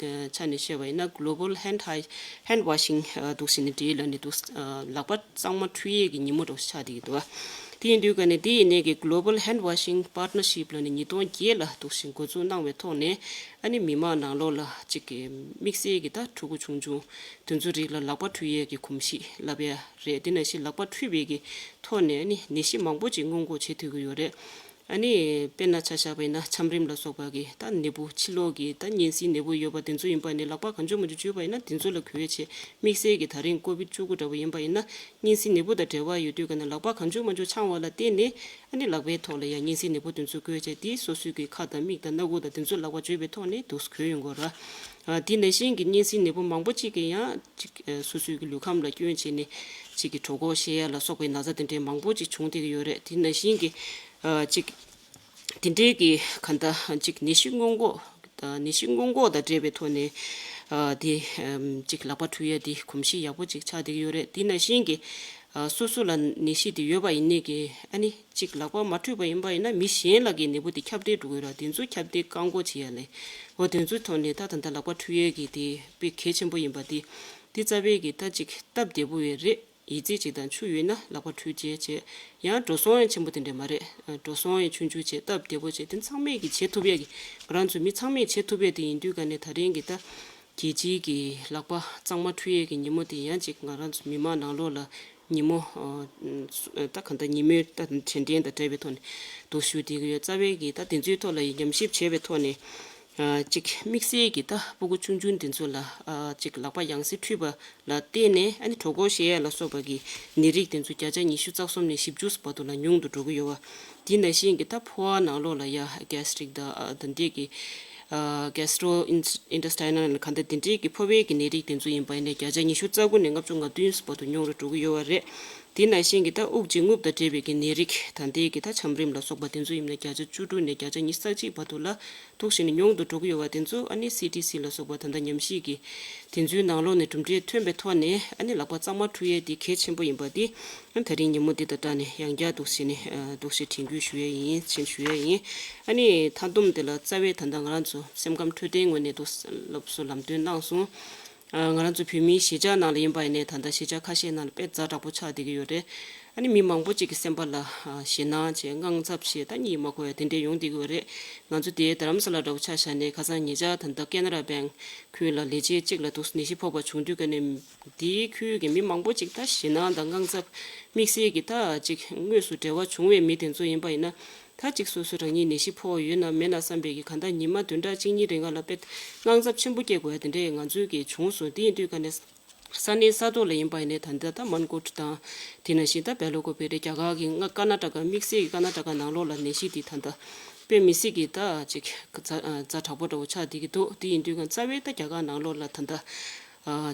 ཆ་ནས་བཤད་པ་ཡིན་ན་Global Hand Hy- Hand Washing ཨ་འདུག་ཟེར་ནས་བྲིས་ལབ་ནས་འདུག་ཨ་ལག་པ་གཙང་མ་འཁྲུད་ཡས་ཀྱི་ཉིན་མོ་འདྲ་བོ་ཆགས་བསྡད་ཀྱི་འདུག་དེ་ཡིན་དུས་ཀ་ནས་དེ་ཡིན་ནས་ཀྱི་Global Hand Washing Partnership ལབ་ནས་ཉིས་སྟོང་བརྒྱད་ལ་འདུག་ཟེར་འགོ་འཛུགས་གནང་བའི་ཐོག་ནས་ཨ་ནི་མི་མང་ནང་ལོགས་ལ་གཅིག་གི་དམིགས་བསལ་གྱི་ད་ཕྲུ་གུ་ཆུང་ཆུང་དེ་ཚོ་རིགས་ལ་ལག་པ་འཁྲུད་ཡས་ཀྱི་གོམས་གཤིས་བསླབ་ཡ་རེད། དེ་ནང་བཞིན་ལག་པ་འཁྲུད་པའི་གི་ཐོག་ནས་ཨ་ནི་ནད་གཞི་མང་པོ་ཅིག་སྔོན་འགོག་བྱེད་ཐུབ་ཀྱི་ཡོད་རེད། ཨ་ནི་དཔེར་ན་ཆ་བཞག་པ་ཡིན་ན་ཆམ་རིམས་ལ་སོགས་པ་གི་ད་ནད་འབུ་ཕྱི་ལོགས་ཀྱི་ད་གཉན་སྲིན་ནད་འབུ་ཡོད་པ་དེ་ཚོ་ཡིན་པ་ནི་ལག་པ་གང་བྱུང་མང་བྱུང་འཇུས་པ་ཡིན་ན་དེ་ཚོ་ལ་འགོས་བྱས་དམིགས་བསལ་གྱི་ད་རིང་ཀོ་བིད་བཅུ་དགུ་འདྲ་བོ་ཡིན་པ་ཡིན་ན་གཉན་སྲིན་ནད་འབུ་དང་འབྲེལ་བ་ཡོད་དུས་ཀ་ནས་ལག་པ་གང་བྱུང་མང་བྱུང་འཆང་བ་ལ་བརྟེན་ནས་ཨ་ནི་ལག་པའི་ཐོག་ལ་ཡང་གཉན་སྲིན་ནད་འབུ་དེ་ཚོ་འགོས་བྱས་དེ་སོ་སོའི་གི་ཁ་དང་མིག་དང་སྣ་ཁུག་དང་དེ་ཚོ་ལག་པ་འཇུས་པའི་ཐོག་ནས་དུས་འགོས་ཡོང་གི་རེད། ཨ་དེ་ནང་བཞིན་གྱི་གཉན་སྲིན་ནད་འབུ་མང་པོ་ཅིག་གི་ཡང་ཅིག་ཨ་སོ་སོའི་གི་ལུས་ཁམས་ལ་སྐྱོན་བྱས་ནས་ཅིག་གི་གྲོད་ཁོག་བཤལ་ཡ་ལ་སོགས་པའི་ན་ཚ་དེ་འདྲའི་མང་པོ་ཅིག་བྱུང་བསྡད་ཀྱི་ཡོད་རེད། དེ་ནང་བཞིན་གྱི་ཨ་ཅིག་དེ་འདྲའི་གི་ག་ད་ཅིག་ནད་གཞི་སྔོན་འགོག་ད་ནད་གཞི་སྔོན་འགོག་དང་འབྲེལ་བའི་ཐོག་ནས་ཨ་དེ་ཨམ་ཅིག་ལག་པ་འཁྲུད་ཡ་དེ་གོམས་གཤིས་ཡག་པོ་ཅིག་ཆགས་བསྡད་ཀྱི་ཡོད་རེད། དེ་ནང་བཞིན་གྱི་ཨ་སོ་སོ་ལ་ནད་གཞི་དེ་ཡོད་པ་ཡིན་ནའི་གི་ཨ་ནི་ཅིག་ལག་པ་མ་འཁྲུད་པ་ཡིན་པ་ཡིན་ན་མི་གཞན་ལ་གི་ནད་འབུ་དེ་ཁྱབ་གདལ་འགྲོ་གི་རེད། དེ་ཚོ་ཁྱབ་གདལ་བཀག་འགོག་བྱེད་ཡ་ལས་འོ་དེ་ཚོའི་ཐོག་ནས་ད་ད་ལྟ་ལག་པ་འཁྲུད་ཡས་ཀྱི་དེ་དཔེ་གལ་ཆེན་པོ་ཡིན་པ་དེ་དེ་རྩ་བའི་གི་ད་ཅིག་སྟབས་བདེ་པོ་ཡོད་རེད། ཡི་ཙི་ཅིག་དང་ཆུ་ཡོད་ན་ལག་པ་འཁྲུད་བྱས་བྱས། ཡང་འགྲོ་སོང་ཡང་ཆེན་པོ་དེ་འདྲ་མ་རེད། འགྲོ་སོང་ཡང་ཆུང་ཆུང་བྱས་སྟབས་བདེ་པོ་བྱས་དེ་ཚང་མས་ཀྱིས་བྱེད་ཐུབ་ཡས་ཀྱི་ང་རང་ཚོ་མི་ཚང་མས་བྱེད་ཐུབ་ཡས་དེ་ཡིན་དུས་ཀ་ནས་ད་རིང་གི་ད་རྒྱལ་སྤྱིའི་གི་ལག་པ་གཙང་མ་འཁྲུད་ཡས་ཀྱི་ཉིན་མོ་དེ་ཡང་ཅིག་ང་རང་ཚོ་མི་མང་ནང་ལོགས་ལ་ཉིན་མོ་ད་གང་ལྟར་ཉིན་མོའི་ད་དྲན་རྟེན་དང་འབྲེལ་བའི་ཐོག་ནས་འདུག་ཞུ་བསྡད་ཀྱི་ཡོད། རྩ་བའི་གི་ད་དེ་ཚོའི་ཐོག་ལ་ཉམས་ཞིབ་བྱས་པའི་ཐོག་ནས། ཨ་གཅིག་དམིགས་བསལ་གྱི་ད་སྤུ་གུ་ཆུང་ཆུང་དེ་ཚོ་ལ་ཨ་གཅིག་ལག་པ་ཡང་སེ་འཁྲུད་པ་ལ་བརྟེན་ནས་ཨ་ནི་གྲོད་ཁོག་བཤལ་ཡ་ལ་སོགས་པ་གི་ནད་རིགས་དེ་ཚོ་བརྒྱ་ཆ་ཉི་ཤུ་རྩ་གསུམ་ནས་བཞི་བཅུ་བར་དུ་ལ་ཉུང་དུ་འགྲོ་གི་ཡོད་པ། དེ་ནང་བཞིན་གྱི་ད་ཕོ་བ་ནང་ལོགས་ལ་ཡ་གེ་སི་ཊིག་དང་ཨ་ད་འདྲས་ཀྱི་ཨ་གེ་སི་ཊོ་ཨིན་ཨིན་ཊེ་སི་ཊའི་ནལ་གང་ལྟར་དེ་འདྲས་ཀྱི་ཕོ་བའི་གི་ནད་རིགས་དེ་ཚོ་ཡིན་པ་ཡིན་ནའི་བརྒྱ་ཆ་ཉི་ཤུ་རྩ་དགུ་ནས་ལྔ་བཅུ་ང་བདུན་བར་དུ་ཉུང་རུ་འགྲོ་གི་ཡོད་པ་རེད། དེ་ནང་བཞིན་གྱི་ད་དབུགས་འབྱིན་རྔུབ་དང་འབྲེལ་བའི་གི་ནད་རིགས་ད་འདྲས་ཀྱི་ད་ཆམ་རིམས་ལ་སོགས་པ་དེ་ཚོ་ཡིན་ནའི་བརྒྱ་ཆ་བཅུ་དྲུག་ནས་བརྒྱ་ཆ་ཉི་ཤུ་རྩ་གཅིག་བར་དུ་ལ། ཐུག་བཞིན་ནས་ཉུང་དུ་འགྲོ་གི་ཡོད་པ་དེ་ཚོ་ཨ་ནི་སི་ཊི་སི་ལ་སོགས་པ་ད་ལྟ་ཉམས་ཞིབ་ཀྱི་དེ་ཚོའི་ནང་ལོགས་ནས་གྲུབ་འབྲས་ཐོན་པའི་ཐོག་ནས་ཨ་ནི་ལག་པ་གཙང་མ་འཁྲུད་ཡས་དེ་གལ་ཆེན་པོ་ཡིན་པ་དེ་ཨ་ད་རིང་ཉིན་མོ་འདི་དང་སྦྲགས་ནས་ཡང་བསྐྱར་འདུག་སེ་ནས་འདུག་སེ་དྲན་སྐུལ་ཞུ་ཡས་ཡིན་ཞེས་ཞུ་ཡས་ཡིན། ཨ་ནི་མཐའ་བསྡོམས་དེ་ལ་རྩ་བའི་ད་ལྟ་ང་རང་ཚོ་སེམས་ཁམས་འཕྲོད་བསྟེན་ངོས་ནས་འདུག་སློབ་གསོ་ལམ་སྟོན་གནང་སོང་། ང་རང་ཚོ་བོད་མིའི་གཞིས་ཆགས་ནང་ལ་ཡིན་པ་ཡིན་ནའི་ད་ལྟ་གཞིས་ཆགས་ཁ་ཤས་ནང་ལ་དཔེ་ཛ་དྲག་པོ་ཆགས་བསྡད་ཀྱི་ཡོད་རེད། ཨ་ནི་མི་མང་པོ་ཅིག་གི་སེམས་པ་ལ་ཨ་ཞེད་སྣང་བྱས་དངངས་འཚབ་བྱས་ད་གཉིད་མ་ཁུག་ཡ་དེ་འདྲས་ཡོང་བསྡད་ཀྱི་ཡོད་རེད། ང་ཚོ་དེའི་རྡ་རམ་ས་ལ་འདྲ་བོ་ཆ་བཞག་ནས་ཁ་སང་ཉེ་ཆར་ད་ལྟ་ཀེ་ན་ར་བྷེང་ཁུལ་ལ་ལས་བྱེད་ཅིག་ལ་འདུག་ནད་གཞི་ཕོག་པ་བྱུང་དུས་ཀ་ནས་དེའི་ཁུལ་གྱི་མི་མང་པོ་ཅིག་ད་ཞེད་སྣང་དང་དངངས་འཚབ་དམིགས་བསལ་གྱི་ད་ཅིག་དངོས་སུ་འབྲེལ་བ་བྱུང་བའི་མི་དེ་ཚོ་ཡིན་པ་ཡིན་ན་ད་ཅིག་སོ་སོ་རང་ཉིད་ནད་གཞི་ཕོག་ཡོད་ན་མེད་ན་བསམ་པའི་གི་གང་ལྟར་ཉི་མ་བདུན་ཕྲག་གཅིག་གཉིས་རིང་ལ་དཔེ་དངངས་འཚབ་ཆེན་པོ་སྐྱེ་དགོས་ཡ་དེ་འདྲས་ང་ཚོའི་གི་བྱུང་སོང་། དེ་ཡིན་དུས་ཀ་ནས། ས་གནས་ས་ཐོག་ལ་ཡིན་པ་ཡིན་ནའི་ད་ལྟ་ད་མན་གོ་ཊི་དང་དེ་ནང་བཞིན་ད་བེ་ལོ་ཀོ་བེ་རེད། རྒྱ་གར་གྱི་སྔ་ཀར་ན་ཊ་ཀ་དམིགས་བསལ་གྱི་ཀར་ན་ཊ་ཀ་ནང་ལོགས་ལ་ནད་གཞི་དེ་ད་ལྟ་དཔེ་མི་སྲིད་ཀྱི་ད་ཅིག་ཛ་ཛ་དྲག་པོ་འདྲ་བོ་ཆགས་བསྡད་ཀྱི་འདུག་དེ་ཡིན་དུས་ཀྱང་རྩ་བའི་ད་རྒྱ་གར་ནང་ལོགས་ལ་ད་ལྟ་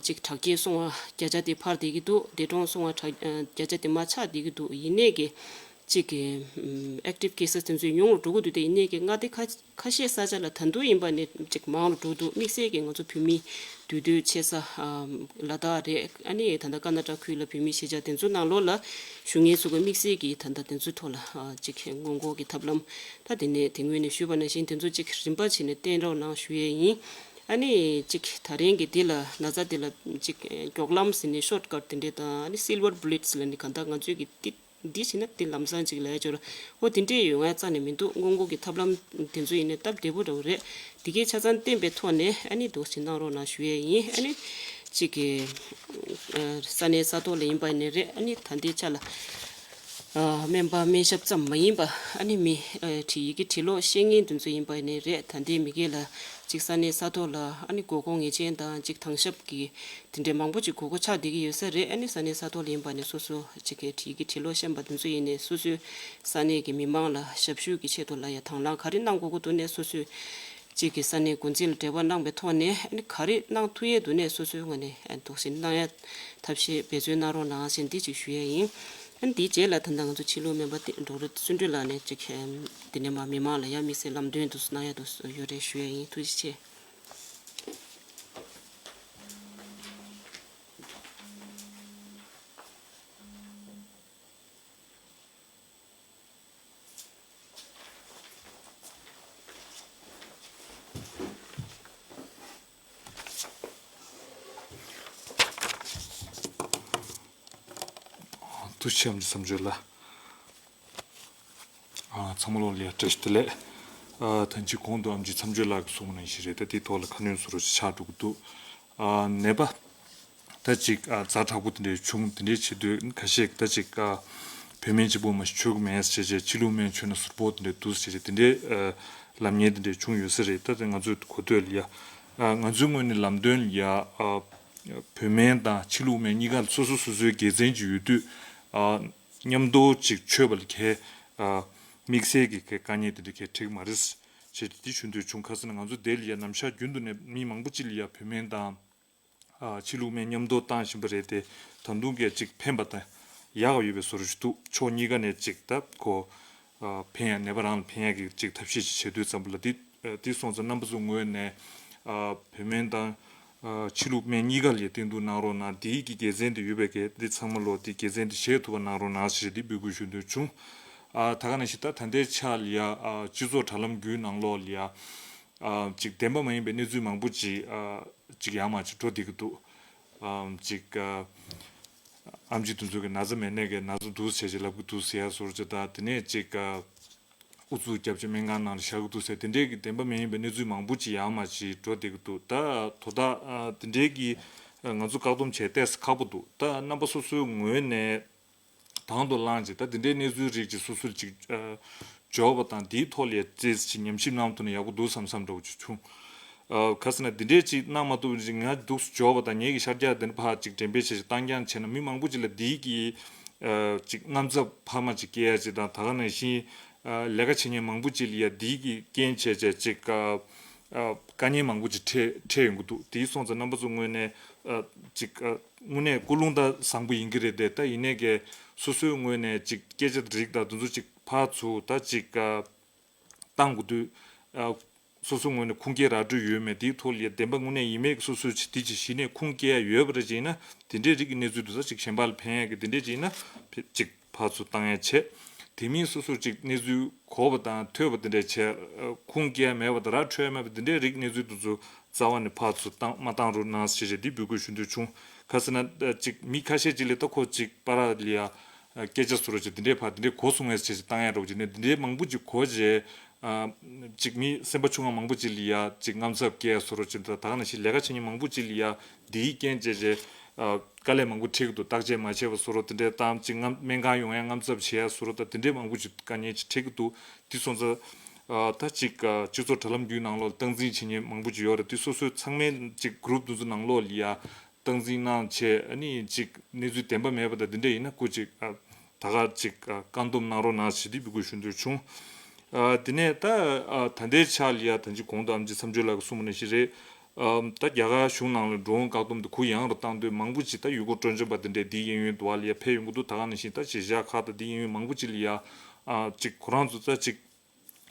ཅིག་དྲག་སྐྱེད་སོང་བ་བརྒྱ་ཆ་དེ་འཕར་བསྡད་ཀྱི་འདུག་འདས་གྲོངས་སོང་བ་དྲག་བརྒྱ་ཆ་དེ་མར་ཆག་བསྡད་ཀྱི་འདུག་ཡིན་ནའི་གི་ཅིག་གི་ཨེག་ཊིབ་ཀེ་སི་དེ་ཚོ་ཉུང་རུ་འགྲོ་གི་འདུག་དེ་ཡིན་ནའི་གི་མངའ་སྡེ་ཁ་ཁ་ཤས་ས་ཆ་ལ་ད་དུང་ཡིན་པ་ནས་ཅིག་མང་རུ་འགྲོ་འདུག་དམིགས་བསལ་གྱི་ང་ཚོ་བོད་མི་འདུས་སྡོད་ཆེ་ས་ཨམ་ལ་དྭགས་རེད། ཨ་ནི་ད་ལྟ་ཀར་ན་ཊ་ཀ་ཁུལ་ལ་བོད་མི་གཞིས་ཆགས་དེ་ཚོ་ནང་ལོགས་ལ་བཞུགས་མཁན་ཚོ་གི་དམིགས་བསལ་གྱི་ད་ལྟ་དེ་ཚོའི་ཐོག་ལ་ཨ་ཅིག་སྔོན་འགོག་གི་ཐབས་ལམ་ད་དེ་ནས་དེ་སྔོན་ནས་ཞུས་པ་ནང་བཞིན་དེ་ཚོ་ཅིག་རིམ་པ་བྱས་ནས་བསྟེན་རོགས་གནང་ཞུ་ཡས་ཡིན། ཨ་ནི་ཅིག་ད་རིང་གི་འདི་ལ་ན་ཚ་འདི་ལ་ཅིག་མགྱོགས་ལམ་ཟེར་ནས་ཤོཊ་ཀཊ་དེ་འདྲས་དང་ཨ་ནི་སིལ་ཝར་བུ་ལེཊ་ལབ་ནས་གང་ལྟར་ང་ཚོས་ཀྱི་ཏིག་འདི་བྱས་ན་དེ་ལམ་སང་ཅིག་ལ་ཡ་འབྱོར། འོ་དེ་འདྲས་ཡོད་ང་རྩ་ནས་མི་འདུག་སྔོན་འགོག་གི་ཐབས་ལམ་དེ་ཚོ་ཡིན་ནའི་སྟབས་བདེ་པོ་འདྲ་བོ་རེད། དེ་གའི་ཆ་ཚང་བསྟེན་པའི་ཐོག་ནས་ཨ་ནི་འདུག་སེ་གནང་རོགས་གནང་ཞུ་ཡས་ཡིན། ཨ་ནི་ གཅིག་གི་ས་གནས་ས་ཐོག་ལ་ཡིན་པ་ནི་རེད། ཨ་ནི་ད་ལྟའི་ཆ་ལ་སྨན་པ་སྨན་ཞབས་ཙམ་མ་ཡིན་པ། ཨ་ནི་མི་བྲིས་ཡི་གེ་བྲིས་ཀློག་ཤེས་མཁན་དེ་ཚོ་ཡིན་པ་ནི་རེད། ད་ལྟའི་མི་སྒེར་ལ་གཅིག་ས་གནས་ས་ཐོག་ལ་ཨ་ནི་དགོས་མཁོ་ངེས་ཅན་དང་གཅིག་དྭངས་ཞབས་ཀྱི་དེ་འདྲའི་མང་པོ་ཅིག་དགོས་མཁོ་ཆགས་བསྡད་ཀྱི་ཡོད་ས་རེད། ཨ་ནི་ས་གནས་ས་ཐོག་ལ་ཡིན་པ་ནི་སོ་སོ་གཅིག་གི་བྲིས་ཀྱི་བྲིས་ཀློག་ཤེས་པ་དེ་ཚོ་ཡིན་ནའི་སོ་སོའི་ས་གནས་ཀྱི་མི་མང་ལ་ཞབས་ཞུ་གི་ཆེད་དུ་ལ་ཡ་དང་བླངས་ག་རེ་གནང་དགོས་ཀྱི་འདུག་ནས་སོ་སོའི་གཅིག་གི་ས་གནས་འགོ་འཛིན་ལ་འབྲེལ་བ་གནང་པའི་ཐོག་ནས་ཨ་ནི་ག་རེ་གནང་ཐུབ་ཡས་འདུག་ནས་སོ་སོའི་ངོས་ནས་དོགས་ཟོན་གནང་ཡ་ཐབས་ཤེས་འབད་བརྩོན་གནང་རོགས་གནང་ཞེས་འདི་གཅིག་ཞུ་ཡས་ཡིན། ཨ་ནི་དེའི་རྗེས་ལ་ད་ལྟ་ང་ཚོ་ཕྱི་ལུགས་སྨན་པ་ཌོག་ཊར་བརྩོན་འགྲུས་ལགས་ནས་གཅིག་འདི་ནས་མ་མི་མང་ལ་ཡ་དམིགས་བསལ་ལམ་སྟོན་དུ་གནང་ཡ་དུ་ཡོད་རེད་ཞུ་ཡས་ཡིན། ཐུགས་རྗེ་ཆེ། ཐུགས་རྗེ་ཆེ་ཨམ་ཆི་མཚམས་གཅོད་ལགས། ཨ་ཚང་མ་ལོ་ལ་ཡ་བཀྲ་ཤིས་བདེ་ལེགས། ཨ་ད་ཅི་གོང་དུ་ཨམ་ཆི་མཚམས་གཅོད་ལགས་ཀྱིས་གསུངས་པ་ནང་བཞིན་རེད། ད་དེའི་ཐོག་ལ་ཁ་སྣོན་བཟོ་འདྲ་ཅིག་ཆགས་འགྲོ་གི་འདུག་ཨ་ནད་པ་ད་ཅིག་ཨ་ཛ་དྲག་པོ་དེ་འདྲའི་བྱུང་། དེ་འདྲའི་བྱེད་དུས་ཁ་ཤས་ད་ཅིག་ཨ་བོད་སྨན་གཅིག་པོ་མ་གཞི་མཆོད་ཀྱི་མེད་ཟེར་བྱས། ཕྱི་ལུགས་སྨན་མཆོད་ན་ཟུར་ཕོག་དེ་འདྲའི་འདུག་ཟེར་བྱས། དེ་འདྲའི་ཨ་ལམ་ངན་དེ་འདྲའི་བྱུང་ཡོད་ས་རེད། ད་དེ་ང་ཚོས་གོ་ཐོས་ལ་ཡ། ཨ་ང་ཚོའི་ངོས་ནས་ལམ་སྟོན་ལ་ཡ། ཨ་བོད་སྨན་དང་ཕྱི་ལུགས་སྨན་གཉིས་ཀ་ལ་སོ་སོ་སོ་སོའི་དགེ་མཚན་ཅིག་ཡོད་དུས། ཨ་མཉམ་དུ་ཅིག་མཆོད་པ་ལ་གལ་ཨ་དམིགས་བསལ་གྱི་གལ་དཀའ་ངལ་དེ་འདྲ་གལ་འཕྲད་ཀྱི་མ་རེད་ཅེས་དེ་ཞུ་འདོད་བྱུང་། ག་ཟེར་ན་ང་ཚོ་དེ་ལ་ཡ་ནམ་ཞག་རྒྱུན་དུ་ནས་མི་མང་པོ་ཅིག་ལ་ཡ་བོད་སྨན་དང་ཨ་ཕྱི་ལུགས་སྨན་མཉམ་དུ་བཏང་བཞིན་པ་རེད་དེ། ད་དུང་གལ་ཅིག་ཕན་པ་དང་ཡག་ག་ཡོད་པའི་བཟོ་འདྲ་ཞིག་འདུག་ཕྱོགས་གཉིས་ཀ་ནས་ཅིག་ད་ཁོ་ཨ་ཕན་ཡ་ནད་པ་རང་ལ་ཕན་ཡ་གི་ཅིག་ཐབས་ཤེས་ཅིག་བྱེད་དུས་ཙམ་པ་ལ་འདི། ཨ་དེ་སོང་ཙང་རྣམ་པ་ཚོའི་ངོས་ནས་ཨ་བོད་སྨན་དང་ཨ་ཕྱི་ལུགས་སྨན་གཉིས་ཀ་ལ་ཡ་བསྟེན་གཏུག་གནང་རོགས་གནང་། དེའི་གི་དགེ་མཚན་དེ་ཡོད་པའི་གི་འདི་ཚང་མ་ལོ་དེ་དགེ་མཚན་དེ་བཞེས་ཐུབ་པ་གནང་རོགས་གནང་ཞེས་འདི་འབོད་སྐུལ་ཞུ་འདོད་བྱུང་། ཨ་ད་ག་ནང་བཞིན་ད་ད་ལྟའི་ཆ་ལ་ཡ་ཨ་སྤྱི་ཚོགས་དྲ་ལམ་བརྒྱུད་ནང་ལོགས་ལ་ཡ་ཨ་ཅིག་བདེན་པ་མ་ཡིན་པའི་གནས་ཚུལ་མང་པོ་ཅིག་ཨ་ཅིག་ཡར་མར་ཅིག་འགྲོ་བསྡད་ཀྱི་འདུག་ཨ་ཅིག་ཨ་ཨམ་ཆི་དེ་ཚོ་གི་ན་ཚ་མེད་ནའི་གི་ན་ཚ་འདུག་ཟེར་ཅིག་ལབ་ཀྱི་འདུག་ཟེར་ཡ་བཟོ་འདྲ་ཅིག་དང་། དེ་ནས་ཅིག་ཨ། ཨུ་ཚུགས་རྒྱབ་བྱས་སྨན་ཁང་ནང་ལ་བཞག་གི་འདུག་ཟེར། དེ་འདྲའི་གི་བདེན་པ་མ་ཡིན་པའི་གནས་ཚུལ་མང་པོ་ཅིག་ཡར་མར་ཅིག་འགྲོ་བསྡད་ཀྱི་འདུག་ད་དོ་བདག་ཨ་དེ་འདྲའི་གི་ཨ་ང་ཚོ་བཀག་སྡོམ་བྱས་ཏོག་ཙམ་ཁག་པོ་འདུག་ད་རྣམ་པ་སོ་སོའི་ངོས་ནས་དང་དུ་བླངས་བྱས་ད་དེ་འདྲའི་གནས་ཚུལ་རིགས་ཅིག་སོ་སོར་ཅིག་ཨ་འབྱོར་བ་དང་། དེའི་ཐོག་ལ་ཡ་ཏོག་ཙམ་ཅིག་ཉམས་ཞིབ་གནང་ཐུབ་ན་ཡག་པོ་འདུག་བསམ་བསམ་འདྲ་བོ་ཅིག་བྱུང་། ཨ་ག་ཟེར་ན་དེ་འདྲའི་ཅིག་གནང་མ་ཐུབ་ཅིག་ང་འདུག་སེ་འབྱོར་བ་དང་། ངེད་ཀྱི་ཤར་རྒྱག་དེ་འདྲ་ཕར་ཅིག་འགྲེམས་སྤེལ་བྱས་ཅིག་བཏང་རྐྱང་བྱས་ན་མི་མང་པོ་ཅིག་ལ་དེའི་གི་ཨ་ཅིག་དངངས་འཚབ་འཕར་མ་ཅིག་སྐྱེ་ཡ་ཅིག་དང་། ད་ག་ནང་བཞིན་ཨ་ལས་ཀ་བྱེད་མཁན་མང་པོ་ཅིག་ལ་ཡ་དེའི་གི་རྐྱེན་བྱས་བྱས་ཅིག་ཨ་ཨ་དཀའ་ངལ་མང་པོ་ཅིག་འཕྲད་འཕྲད་ཡོང་གི་འདུག་དེའི་སོང་ཙང་རྣམ་པ་ཚོ་ངོས་ནས་ཨ་ཅིག་ཨ་དངོས་གནས་ཀུན་སློང་ད་བཟང་པོ་ཡིན་གྱི་རེད་དེ། ད་ཡིན་ནའི་གི་སོ་སོའི་ངོས་ནས་ཅིག་སྐད་ཆ་རིགས་དང་དེ་ཚོ་ཅིག་ཕར་ཚུར་ད་ཅིག་ཨ་བཏང་དགོས་དུས། ཨ་སོ་སོ་ངོས་ནས་ཁུངས་སྐྱེལ་ར་སྤྲོད་ཡོད་མེད་དེའི་ཐོག་ལ་ཡ་བདེན་པ་དངོས་གནས་ཡིན་མེད་སོ་སོས་ཅིག་དེ་ཅིག་གཞི་ནས་ཁུངས་སྐྱེལ་ཡ་ཡོད་པ་རེད་ཅེ་ན། དེ་འདྲའི་རིགས་ཀྱི་གནས་ཚུལ་དེ་ཚོ་ཅིག་གཞན་པ་ལ་ཕན་ཡ་གི་དེ་འདྲས་ཅིག་ཡིན་ན་ཅིག་ཕར་ཚུར་བཏང་ཡ་བྱས། དེ་མིན་སོ་སོ་ཅིག་གནས་ཚུལ་གོ་བ་དང་ཐོས་པ་དེ་འདྲས་བྱས། ཨ་ཁུངས་སྐྱེལ་ཡ་མེད་པ་དང་ར་འཕྲོད་ཡ་མེད་པ་དེ་འདྲའི་རིགས་གནས་ཚུལ་དེ་ཚོ་རྩ་བ་ནས་ཕར་ཚུར་བཏང་མ་བཏང་རོགས་གནང་ཞེས་བྱས་འདི་འབོད་སྐུལ་ཞུ་འདོད་བྱུང་། ག་ཟེར་ན་ཨ་ཅིག་མི་ཁ་ཤས་ཅིག་ལ་ད་ཁོ་ཅིག་པ་ར་ལ་ཡ་ཨ་སྐད་ཆ་བཟོ་འདྲ་ཅིག་དེ་འདྲས་ཕར་དེ་འདྲས་གོ་སོང་ངས་ཟེར་བྱས་བཏང་ཡ་འདྲ་བོ་ཅིག་ནས། དེ་འདྲས་མང་པོ་ཅིག་གོ་བྱས། ཨ་ཅིག་མི་སེམས་པ་ཆུང་བ་མང་པོ་ཅིག་ལ་ཡ་ཅིག་དངངས་འཚབ་སྐྱེ་ཡ་བཟོ་འདྲ་ཅིག་དང་། ད་ག་ནང་བཞིན་ལས་ཀ་བྱེད་མཁན་མང་པོ་ཅིག་ལ་ཡ་འདིའི་རྐྱེན་བྱས་བྱས་ཨ་དཀའ་ལས་མང་པོ་འཕྲད་ཀྱི་འདུག་བརྟག་དཔྱད་མ་བྱས་པ་བཟོ་འདྲ་དེ་འདྲས་དང་། ཅིག་སྔ་སྨན་ཁང་ཡོང་ཡ་དངངས་འཚབ་བྱེད་ཡ་བཟོ་འདྲ་དང་། དེ་འདྲས་མང་པོ་ཅིག་དཀའ་ངལ་ཅིག་འཕྲད་ཀྱི་འདུག་དེ་སོང་ཙང་ཨ་ད་ཅིག་ཨ་སྤྱི་ཚོགས་དྲ་ལམ་བརྒྱུད་ནང་ལོགས་ལ་སྟངས་འཛིན་བྱེད་མཁན་མང་པོ་ཅིག་ཡོད་རེད། དེ་སོ་སོའི་ཚང་མའི་ཅིག་གུ་རུབ་དེ་ཚོ་ནང་ལོགས་ལ་ཡ་སྟངས་འཛིན་གནང་བྱས། ཨ་ནི་ཅིག་གནས་ཚུལ་བདེན་པ་མེད་པ་དང་དེ་འདྲ་ཡིན་ན་སྐུ་ཅིག་ཨ་ད་ག་ཅིག་ཨ་བཀག་སྡོམ་གནང་རོགས་གནང་ཞེས་འདི་འབོད་སྐུལ་ཞུ་འདོད་བྱུང་། ཨ་དེ་ནས་ད་ཨ་ད་ལྟའི་ཆ་ལ་ཡ་ད་ཅི་གོང་དུ་ཨམ་ཆི་མཚམས་གཅོད་ལགས་ཀྱིས་གསུངས་པ་ནང་བཞིན་རེད། ཨ་ད་རྒྱ་གར་གཞུང་ནང་ལ་འགྲོ་འོང་བཀག་སྡོམ་དེ་གུ་ཡངས་རུ་བཏང་དུས་མང་པོ་ཅིག་ད་ཡུལ་སྐོར་སྤྲོ་འཆམ་པ་དེ་འདྲས་འདི་ཡིན་ཡོད་འདུག་བ་ལ་ཡ་ཕེབས་ཡོང་གི་འདུག་ད་ག་ནང་བཞིན་ད་གཞིས་ཆགས་ཁག་དང་འདི་ཡིན་ཡོད་མང་པོ་ཅིག་ལ་ཡ་ཨ་ཅིག་ཁོ་རང་ཚོ་ད་ཅིག་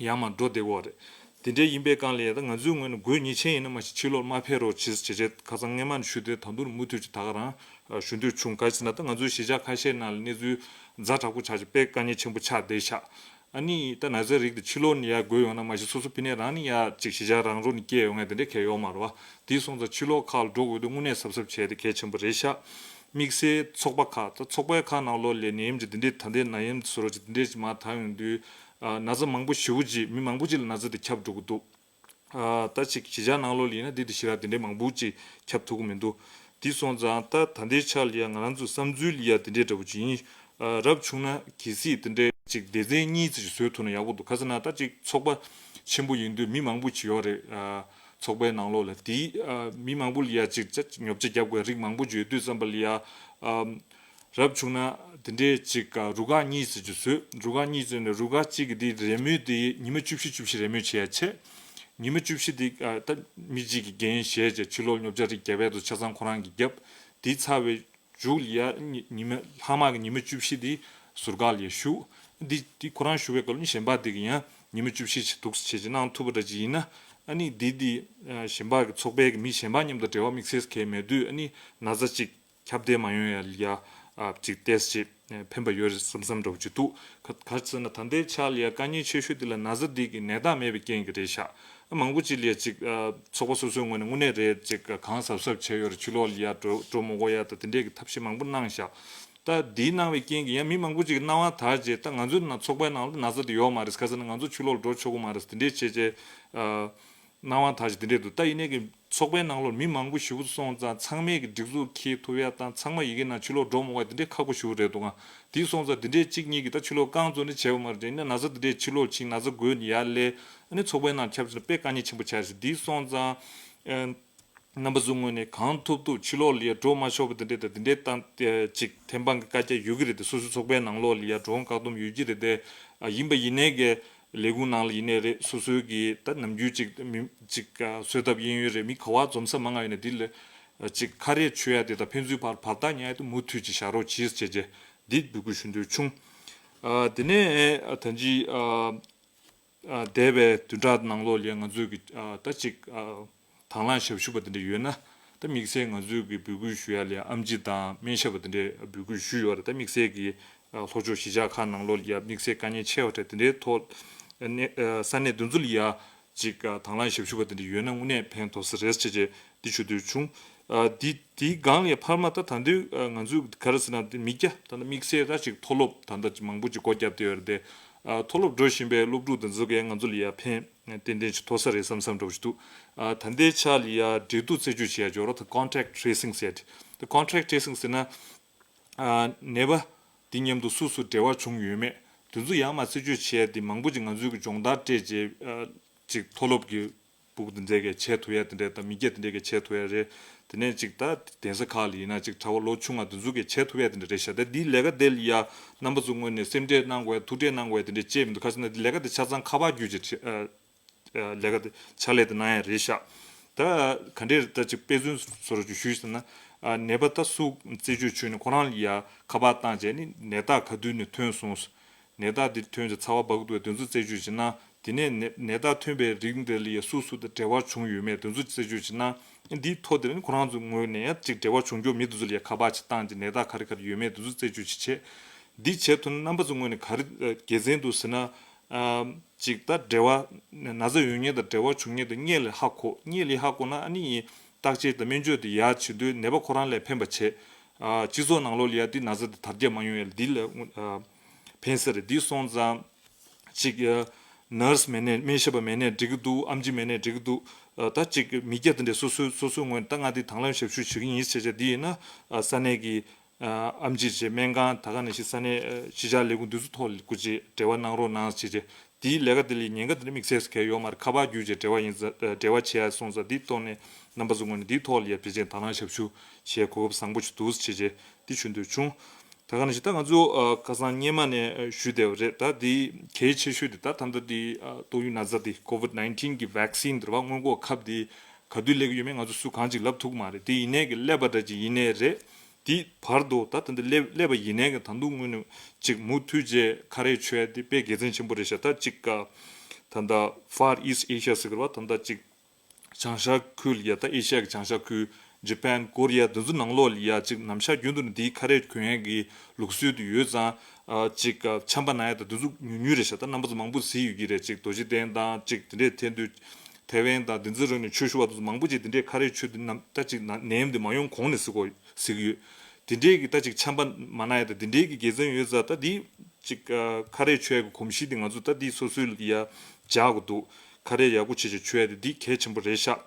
ཡར་མར་འགྲོ་བསྡད་ཀྱི་ཡོད་རེད། དེ་འདྲའི་ཡིན་པའི་སྒང་ལ་ཡ་ད་ང་ཚོའི་ངོས་ནས་དགོས་ངེས་ཅན་ཡིན་ན་མ་གཞི་ཕྱི་ལོགས་མ་ཕེབས་རོགས་བྱེད་ཟེར་བྱས་ཁ་སང་སྔས་མ་ནས་ཞུས་ཏེ་ད་དུང་མུ་མཐུད་ཀྱིས་ད་ག་རང་ཞུ་འདོད་བྱུང་། ག་རེ་ཟེར་ན་ད་ང་ཚོའི་གཞིས་ཆགས་ཁ་ཤས་ནང་ལ་གནས་ཚུལ་ཛ་དྲག་པོ་ཆགས་ཤག་དཔེ་དཀའ་ངལ་ཆེན་པོ་ཆགས་བསྡད་ཤག་ཨ་ནི་ད་ན་ཚའི་རིགས་དེ་ཕྱི་ལོགས་ནས་ཡར་འགོས་ཡོང་ན་མ་གཞི་སོ་སོ་ཕ་ནས་རང་ནས་ཡར་ཅིག་གཞིས་ཆགས་རང་འགྲོ་ནས་སྐྱེས་ཡོང་ངས་དེ་འདྲའི་གལ་ཡོད་མ་རེད་བ། དེ་སོང་ཙང་ཕྱི་ལོགས་ཁག་ལ་འགྲོ་དགོས་དུས་དངོས་གནས་གཟབ་གཟབ་བྱས་ཏེ་གལ་ཆེན་པོ་རེད་ཤག་དམིགས་བསལ་ཚོགས་པ་ཁག་ད་ཚོགས་པའི་ཁག་ནང་ལོགས་ལ་ནད་ཡམས་ཀྱི་འདི་འདྲའི་ད་ལྟའི་ནད་ཡམས་བཟོ་འདྲ་ཅིག་འདི་འདྲའི་ཅིག་མར་དར་ཡོང་དུས་ཨ་ན་ཚ་མང་པོ་ཞེ་པོ་ཅིག་མི་མང་པོ་ཅིག་ལ་ན་ཚ་དེ་ཁྱབ་འགྲོ་གི་འདུག་ཨ་ད་ཅིག་གཞིས་ཆགས་ནང་ལོགས་ལ་ཡིན་ན་འདི་དེ་ཞེ་དྲག་དེ་འདྲའི་མང་པོ་ཅིག་ཁྱབ་ཐུབ་ཀྱི་མི་འདུག་དེ་སོང་ཙང་ད་ད་ལྟའི་ཆ་ལ་ཡ་ང་རང་ཚོའི་བསམ་ཚུལ་ལ་ཡ་དེ་འདྲའི་འདྲ་པོ་ཅིག་ཡིན། ཨ། རབ་བྱུང་ན་གལ་སྲིད་དེ་འདྲའི་ཅིག་སྡེ་ཚན་གཉིས་ཙམ་ཅིག་བཟོས་ཐུབ་ན་ཡག་པོ་འདུག་ག་ཟེར་ན་ད་ཅིག་ཚོགས་པ་ཆེན་པོ་ཡིན་དུས་མི་མང་པོ་ཅིག་ཡོད་རེད། ཨ། ཚོགས་པའི་ནང་ལོགས་ལ་དེ། ཨ། མི་མང་པོ་ལ་ཡ་ཅིག་ཅ་ཉོ་ཆ་རྒྱབ་དགོས་རིགས་མང་པོ་ཅིག་ཡོད་དུས་ཙམ་པ་ལ་ཡ། ཨ། རབ་བྱུང་ན་དེ་འདྲའི་ཅིག་རུ་ཁག་གཉིས་ཟེར་རྒྱུ་བཟོས། རུ་ཁག་གཉིས་ཟེར་ནས་རུ་ཁག་གཅིག་གི་དེ་རེས་མོས་དེ་ཉི་མ་བཅུ་བཞི་བཅུ་བཞི་རེས་མོས་བྱེད་ཡ་བྱས། ཉི་མ་བཅུ་བཞི་དེ། ཨ། ད་མི་གཅིག་གིས་འགན་བཞེས་བྱས་ཕྱི་ལོགས་ཉོ་ཆ་རིགས་རྒྱབ་ཡ་དེ་ཆ་ཚང་ཁོ་རང་གིས་རྒྱབ། དེ་ཚར་བའི་མཇུག་ལ་ཡ་ཉི་ཉི་མ་ལྷག་མ་གི་ཉི་མ་བཅུ་བཞི་དེ་ཟུར་བཀག་ལ་ཡ་བཞུགས། དེ་དེ་ཁོ་རང་བཞུགས་པའི་སྐབས་ལ་གཞན་པ་དེ་གིས་ཡང་ཉི་མ་བཅུ་བཞི་ཞིག་འདུག་སེ་བྱས་བྱས་གནང་ཐུབ་པ་འདྲ་ཅིག་ཡིན་ན། ཨ་ནི་དེ་དེ་གཞན་པ་གི་ཚོགས་པའི་གི་མི་གཞན་པ་མཉམ་དུ་འབྲེལ་བ་དམིགས་བསལ་གང་ཡང་མེད་དུས། ཨ་ནི་ན་ཚ་ཅིག་ཁྱབ་གདལ་མ་ཡོང་ཡ་ལ་ཡ། ཨ། ཅིག་ཏོག་ཙམ་ཅིག་ཕན་པ་ཡོད་རེད་བསམ་བསམ་འདྲ་པོ་ཅིག་འདུག་ག་ག་རེ་ཟེར་ན་ད་ལྟའི་ཆ་ལ་ཡ་དཀའ་ངལ་ཆེ་ཤོས་དེ་ལ་ན་ཚ་འདི་གི་ནད་རྟགས་མེད་པའི་རྐྱེན་གྱིས་རེད་ཤག་ཨ། མང་པོ་ཅིག་ལ་ཡ་ཅིག་ཨ། ཚོགས་པ་སོ་སོའི་ངོས་ནས་དངོས་གནས་རེད། ཅིག་གང་གཟབ་གཟབ་བྱས་ཡོད་རེད། ཕྱི་ལོགས་ལ་ཡ་འགྲོ་འགྲོ་མི་དགོས་ཡ་ད་དེ་འདྲས་ཀྱི་ཐབས་ཤེས་མང་པོ་གནང་ཤག་ད་འདི་གནང་བའི་རྐྱེན་གྱིས་ཡང་མི་མང་པོ་ཅིག་གི་སྣང་བ་དག་བྱས། ད་ང་ཚོའི་ནང་ཚོགས་པའི་ནང་ལ་ན་ཚ་དེ་ཡོད་མ་རེད། ག་ཟེར་ན་ང་ཚོ་ཕྱི་ལོགས་ལ་འགྲོ་ཆོག་གི་མ་རེད། དེ་འདྲས་བྱས་བྱས། ཨ། སྣང་བ་དག་ཅིག་དེ་འདྲས་འདུག་ད་ཡིན་ནའི་གི་ཚོགས་པའི་ནང་ལོགས་མི་མང་པོ་ཞེ་པོ་སོང་ཙང་ཚང་མས་གི་སྒྲིག་འཛུགས་འཁྱེར་ཐུབ་ཡ་དང་ཚང་མ་ཡི་གེ་ནང་ཕྱི་ལོགས་འགྲོ་མི་དགོས་དེ་འདྲས་ཁག་པོ་ཞེ་པོ་རེད་འདུག་ང་དེ་སོང་ཙང་དེ་འདྲས་གཅིག་གཉིས་ཀྱིས་ད་ཕྱི་ལོགས་རྐང་བཙུགས་ནས་བྱས་པ་མ་རེད། ཡིན་ན་ན་ཚ་དེ་འདྲས་ཕྱི་ལོགས་ཕྱིན། ན་ཚ་འགོས་ནས་ཡར་སླེབས། ཨ་ནི་ཚོགས་པའི་ནང་ཁྱབ་ཕྱིན་ན་དཔེ་དཀའ་ངལ་ཆེན་པོ་ཆགས་རེད། དེ་སོང་ཙང་ཨ། རྣམ་པ་ཚོའི་ངོས་ནས་གང་ཐུབ་ཐུབ་ཕྱི་ལོགས་ལ་ཡ་འགྲོ་མ་ཆོག་པ་དེ་འདྲས་དང་དེ་འདྲས་བཏང་སྟེ་ཅིག་ཐེམ་སྤང་གི་བཀའ་རྒྱ་ཡོད་ཀྱི་རེད་དེ། སོ་སོའི་ཚོགས་པའི་ནང་ལོགས་ལ་ཡ་འགྲོ་འོང་བཀག་སྡོམ་ཡོད་ཀྱི་རེད་དེ། ཨ། ཡིན་པ་ཡིན་ནའི་གི་ལས་ཁུངས་ནང་ལ་ཡིན་ནའི་རེད། སོ་སོའི་གི་ད་ནམ་རྒྱུན་ཅིག་མི་ཅིག་ཨ། གསོལ་ཐབ་གཡས་གཡོན་རེད། མི་ག་བ་འཛོམས་ས་མང་ང་ཡོད་ནས་དེ་ལ་ཨ། ཅིག་ཁ་རས་མཆོད་ཡ་དེ་དང་ཕན་ཚུན་བར་བར་ཐག་ཉར་ཡ་དེ་མུ་མཐུད་ཅིག་བཞག་རོགས་གྱིས་བྱས་བྱས་འདི་འབོད་སྐུལ་ཞུ་འདོད་བྱུང་། ཨ། དེ་ནས་ཨ། ད་ཅི་ཨ། ཨ། འདས་པའི་བདུན་ཕྲག་ནང་ལོགས་ལ་ང་ཚོས་ཀྱི་ཨ། ད་ཅིག་ཨ། དང་བླངས་ཞབས་ཞུ་བ་དེ་འདྲ་ཡོད་ན། ད་དམིགས་བསལ་ང་ཚོས་ཀྱི་འབོད་སྐུལ་ཞུ་ཡ་ལ་ཡ་ཨེམ་ཆི་དང་སྨན་ཞབས་པ་དེ་འདྲས་འབོད་སྐུལ་ཞུས་ཡོད་རེད། ད་དམིགས་བསལ་གྱི་ཨ། ལྷོ་ཕྱོགས་གཞིས་ཆགས་ཁག་ནང་ལོགས་ལ་ཡ་དམིགས་བསལ་དཀའ་ངལ་ཆེ་བ་འདྲ་དེ་འདྲའི་ཐོག་ཨ་ནི་ཨ། ས་གནས་དེ་ཚོ་ལ་ཡ་ཅིག་ཨ། དང་བླངས་ཞབས་ཞུ་བ་དེ་འདྲ་ཡོད་ན་དངོས་གནས་ཕན་ཐོགས་ས་རེད་ཅེས་བྱས་འདི་ཞུ་འདོད་བྱུང་། ཨ། འདི་འདིའི་སྒང་ལ་ཡ་འཕར་མ་ད་ད་དུང་ཨ། ང་ཚོས་ག་རེ་ཟེར་ན་འདི་མི་སྐྱ་ད་ལྟ་དམིགས་བསལ་ད་ཅིག་མཐོ་སློབ་ད་ལྟ་ཅིག་མང་པོ་ཅིག་སྒོ་བརྒྱབ་བསྡད་ཡོད་རེད་དེ། ཨ། མཐོ་སློབ་འགྲོ་བཞིན་པའི་སློབ་ཕྲུག་དེ་ཚོ་གས་ང་ཚོ་ལ་ཡ་ཕན་ཏན་ཏན་ཅིག་ཐོགས་ས་རེད་བསམ་བསམ་འདྲ་བོ་ཞིག་འདུག་ཨ། ད་ལྟའི་ཆ་ལ་ཡ་འབྲེལ་གཏུག་རྩད་གཅོད་བྱེད་ཡ་འབྱོར་བ་དང་contact tracing་ཟེར་ཏེ། contact tracing་ཟེར་ན། ཨ། ནད་པ་འདི་མཉམ་དུ་སུ་སུ་འབྲེལ་བ་བྱུང་ཡོད་མེད་དེ་ཚོ་ཡར་མར་རྩད་གཅོད་བྱེད་ཡ་དེ་མང་པོ་ཅིག་ང་ཚོས་ཀྱི་སྦྱོང་བརྡར་སྤྲད་རྗེས། ཨ། ཅིག་མཐོ་སློབ་ཀྱི་ཕྲུ་གུ་དེ་འདྲས་ཀྱིས་བྱེད་ཐུབ་ཡ་དེ་འདྲས་དང་མི་སྐྱ་དེ་འདྲས་ཀྱིས་བྱེད་ཐུབ་ཡ་རེད། དེ་ནས་ཅིག་ད་གདན་ས་ཁག་ལ་ཡིན་ན་ཅིག་གྲྭ་པ་ལོ་ཆུང་བ་དེ་ཚོ་གིས་བྱེད་ཐུབ་ཡ་དེ་འདྲས་རེད་ཤག་ད་འདིའི་ལས་ཀ་དེ་ལ་ཡ་རྣམ་པ་ཚོ་ངོས་ནས་སེམས་ཁྲལ་གནང་དགོས་ཡ་ཐུགས་ཁྲལ་གནང་དགོས་ཡ་དེ་འདྲས་ཅིག་མི་འདུག་ག་ཟེར་ན་འདི་ལས་ཀ་དེ་ཆ་ཚང་ཁ་པར་བརྒྱུད་བྱས། ཨ། ལས་ཀ་དེ་ཕྱག་ལས་དེ་གནང་ཡ་རེད་ཤག་ད་ག་འདྲས་རེད། ད་ཅིག་དཔེ་མཚོན་བཟོ་འདྲ་ཅིག་ཞུས་ཟེར་ན། ཨ། ནད་པ་ད་སུ་རྩད་གཅོད་བྱས་ནས་ཁོ་རང་ལ་ཡ་ཁ་པར་བཏང་བྱས་ནས་ནད་རྟགས་ག་དུས་ནས་ཐོན་སོང་། ནད་རྟགས་འདི་ཐོན་ཚེ་ཚ་བ་འབར་གྱི་འདུག་པས་དེ་ཚོ་རྩད་གཅོད་བྱེད་ན། དེ་ནས་ནད་ནད་རྟགས་ཐོན་པའི་རིགས་འདི་ལ་ཡ་སུ་སུ་དང་འབྲེལ་བ་བྱུང་ཡོད་མེད་དེ་ཚོ་རྩད་གཅོད་བྱེད་ན། འདིའི་ཐོག་དེ་ལ་ནི་ཁོ་རང་ཚོ་ངོས་ནས་ཡང་ཅིག་འབྲེལ་བ་བྱུང་ཀྱོག་མི་དེ་ཚོ་ལ་ཡ་ཁ་པར་ཅིག་བཏང་རྗེས་ནད་རྟགས་ག་རེ་ག་རེ་ཡོད་མེད་དེ་ཚོ་རྩད་གཅོད་ཅིག་བྱེད། འདི་བྱེད་ཐུབ་ན་རྣམ་པ་ཚོ་ངོས་ནས་ག་རེ་དགེ་མཚན་འདུག་ཟེར་ན། ཨ། ཅིག་ད་འབྲེལ་བ་ན་ཚ་ཡོད་མཁན་དང་འབྲེལ་བ་བྱུང་མཁན་དེ་སྔོན་ལ་ཧ་གོ། སྔོན་ལ་ཧ་གོ་ན་ཨ་ནི་བརྟག་དཔྱད་དང་སྨན་བཅོས་དེ་ཡར་བྱེད་དུས་ནད་པ་ཁོ་རང་ལ་ཕན་པ་བྱེད། ཨ། སྤྱི་ཚོགས་ནང་ལོགས་ལ་ཡ་འདི་ན་ཚ་དེ་དར་རྒྱས་མ་ཡོང་ཡ་ལ་འདི་ལ་ཨ། ཕན་ས་རེད། འདི་སོང་ཙང་། ཅིག་ཨ། ནར་སི་མེད་ནའི་སྨན་ཞབས་པ་མེད་ནའི་འགྲིག་གི་འདུག་ཨེམ་ཆི་མེད་ནའི་འགྲིག་གི་འདུག་ཨ། ད་ཅིག་མི་སྐྱ་དེ་འདྲས་སོ་སོའི་སོ་སོའི་ངོས་ནས་ད་ང་འདི་དང་བླངས་ཞབས་ཞུ་བྱེད་ཀྱི་ཡིན་ཟེར་བྱས་འདི་ཡིན་ན། ཨ། ས་གནས་ཀྱི་ཨ། ཨེམ་ཆི་བྱས་སྨན་ཁང་ད་ག་ནང་བཞིན་ས་གནས་ཨ། གཞིས་ཆགས་ལས་ཁུངས་འདི་ཚོ་ཐོག་ལ་སྐུ་མཁྱེན་འབྲེལ་བ་གནང་རོགས་གནང་ཟེར་བྱས། དེའི་ལས་ཀ་དེ་ལ་ཉེན་ཁ་དེ་འདྲ་དམིགས་བསལ་གང་ཡང་ཡོད་མ་རེད། ཁ་པར་བརྒྱུད་བྱས་འབྲེལ་བ་ཡིན་ཙང་། ཨ། འབྲེལ་བ་བྱེད་ཡ་སོང་ཙང་འདིའི་ཐོག་ནས་རྣམ་པ་ཚོ་ངོས་ནས་འདིའི་ཐོག་ལ་ཡ་ཕལ་ཆེར་དང་བླངས་ཞབས་ཞུ་བྱེད་གོ་སྐབས་བཟང་པོ་ཞིག་འདུག་ཟེར་བྱས་འདི་ཞུ་འདོད་བྱུང་། ད་ག་ནང་བཞིན་ད་ང་ཚོ་ཨ། ཁ་སང་སྔོན་མ་ནས་ཨ། ཞུས་བསྡད་པ་རེད། ད་འདི་གལ་ཆེ་ཤོས་དེ་ད་ད་ལྟ་འདི་ཨ། ཏོག་དབྱིབས་ན་ཚ་འདི་ཀོ་ཝིད་ནའིན་ཊིན་གི་ཝེག་སིན་དེ་རེད་པ། སྔོན་འགོག་ཁབ་འདི་ག་དུས་སླེབས་ཀྱི་ཡོད་མེད་ང་ཚོ་སུ་གང་ཅིག་ལབ་ཐུབ་ཀྱི་མ་རེད། དེ་ཡིན་ནའི་གི་སླེབས་པ་འདྲ་ཅིག་ཡིན་ནའི་རེད། དེ་བར་དུ་ད་ད་འདི་སླེབས་སླེབས་པ་ཡིན་ནའི་གི་ད་དུང་དངོས་གནས་ཅིག་མུ་མཐུད་བྱས་ཁ་རས་མཆོད་ཡ་དེ་དཔེ་དགེ་མཚན་ཆེན་པོ་རེད་ཤག་ད་ཅིག་ཨ། ད་ལྟ་Far East Asia་ཟེར་གི་རེད་པ། ད་ལྟ་ཅིག་བྱང་ཤར་ཁུལ་ལ་ཡ་ད་ཨེ་ཤ་ཡ་གི་བྱང་ཤར་ཁུལ། ཇ་པན། ཀོ་རི་ཡ་དེ་ཚོ་ནང་ལོགས་ལ་ཡ་ཅིག་ནམ་ཞག་རྒྱུན་དུ་ནས་དེའི་ཁ་རས་གྱོན་ཡ་གི་ལུགས་སྲོལ་དེ་ཡོད་ཙང་། ཨ། ཅིག་ཨ། ཆམ་པ་ན་ཡ་ད་དེ་ཚོ་ཉུང་ཉུང་རེད་ཤག་ད་རྣམ་པ་ཚོ་མང་པོ་གཟིགས་ཡོད་ཀྱི་རེད། ཅིག་རྡོ་རྗེ་གདན་དང་ཅིག་དེ་འདྲས་ཐེན་དུས་ཐེ་ཝན་དང་དེ་ཚོའི་རིང་ནས་ཆོས་ཞུ་བ་དེ་ཚོ་མང་པོ་ཅིག་དེ་འདྲས་ཁ་རས་མཆོད་དུས་ནམ་ད་ཅིག་ན་ནད་ཡམས་དེ་མ་ཡོང་གོང་ནས་གཟིགས་གོ་གཟིགས་ཡོད། དེ་འདྲས་ཀྱི་ད་ཅིག་ཆམ་པ་མ་ན་ཡ་ད་དེ་འདྲས་ཀྱི་དགེ་མཚན་ཡོད་ཙང་ད་དེ་ཅིག་ཨ། ཁ་རས་མཆོད་ཡ་གི་གོམས་གཤིས་དེ་ང་ཚོ་ད་དེ་སོ་སོའི་ལ་ཡ་འཇགས་དགོས་འདུག་ཁ་རས་ཡག་པོ་བྱས་བྱས་མཆོད་ཡ་དེ་དེ་གལ་ཆེན་པོ་རེད་ཤག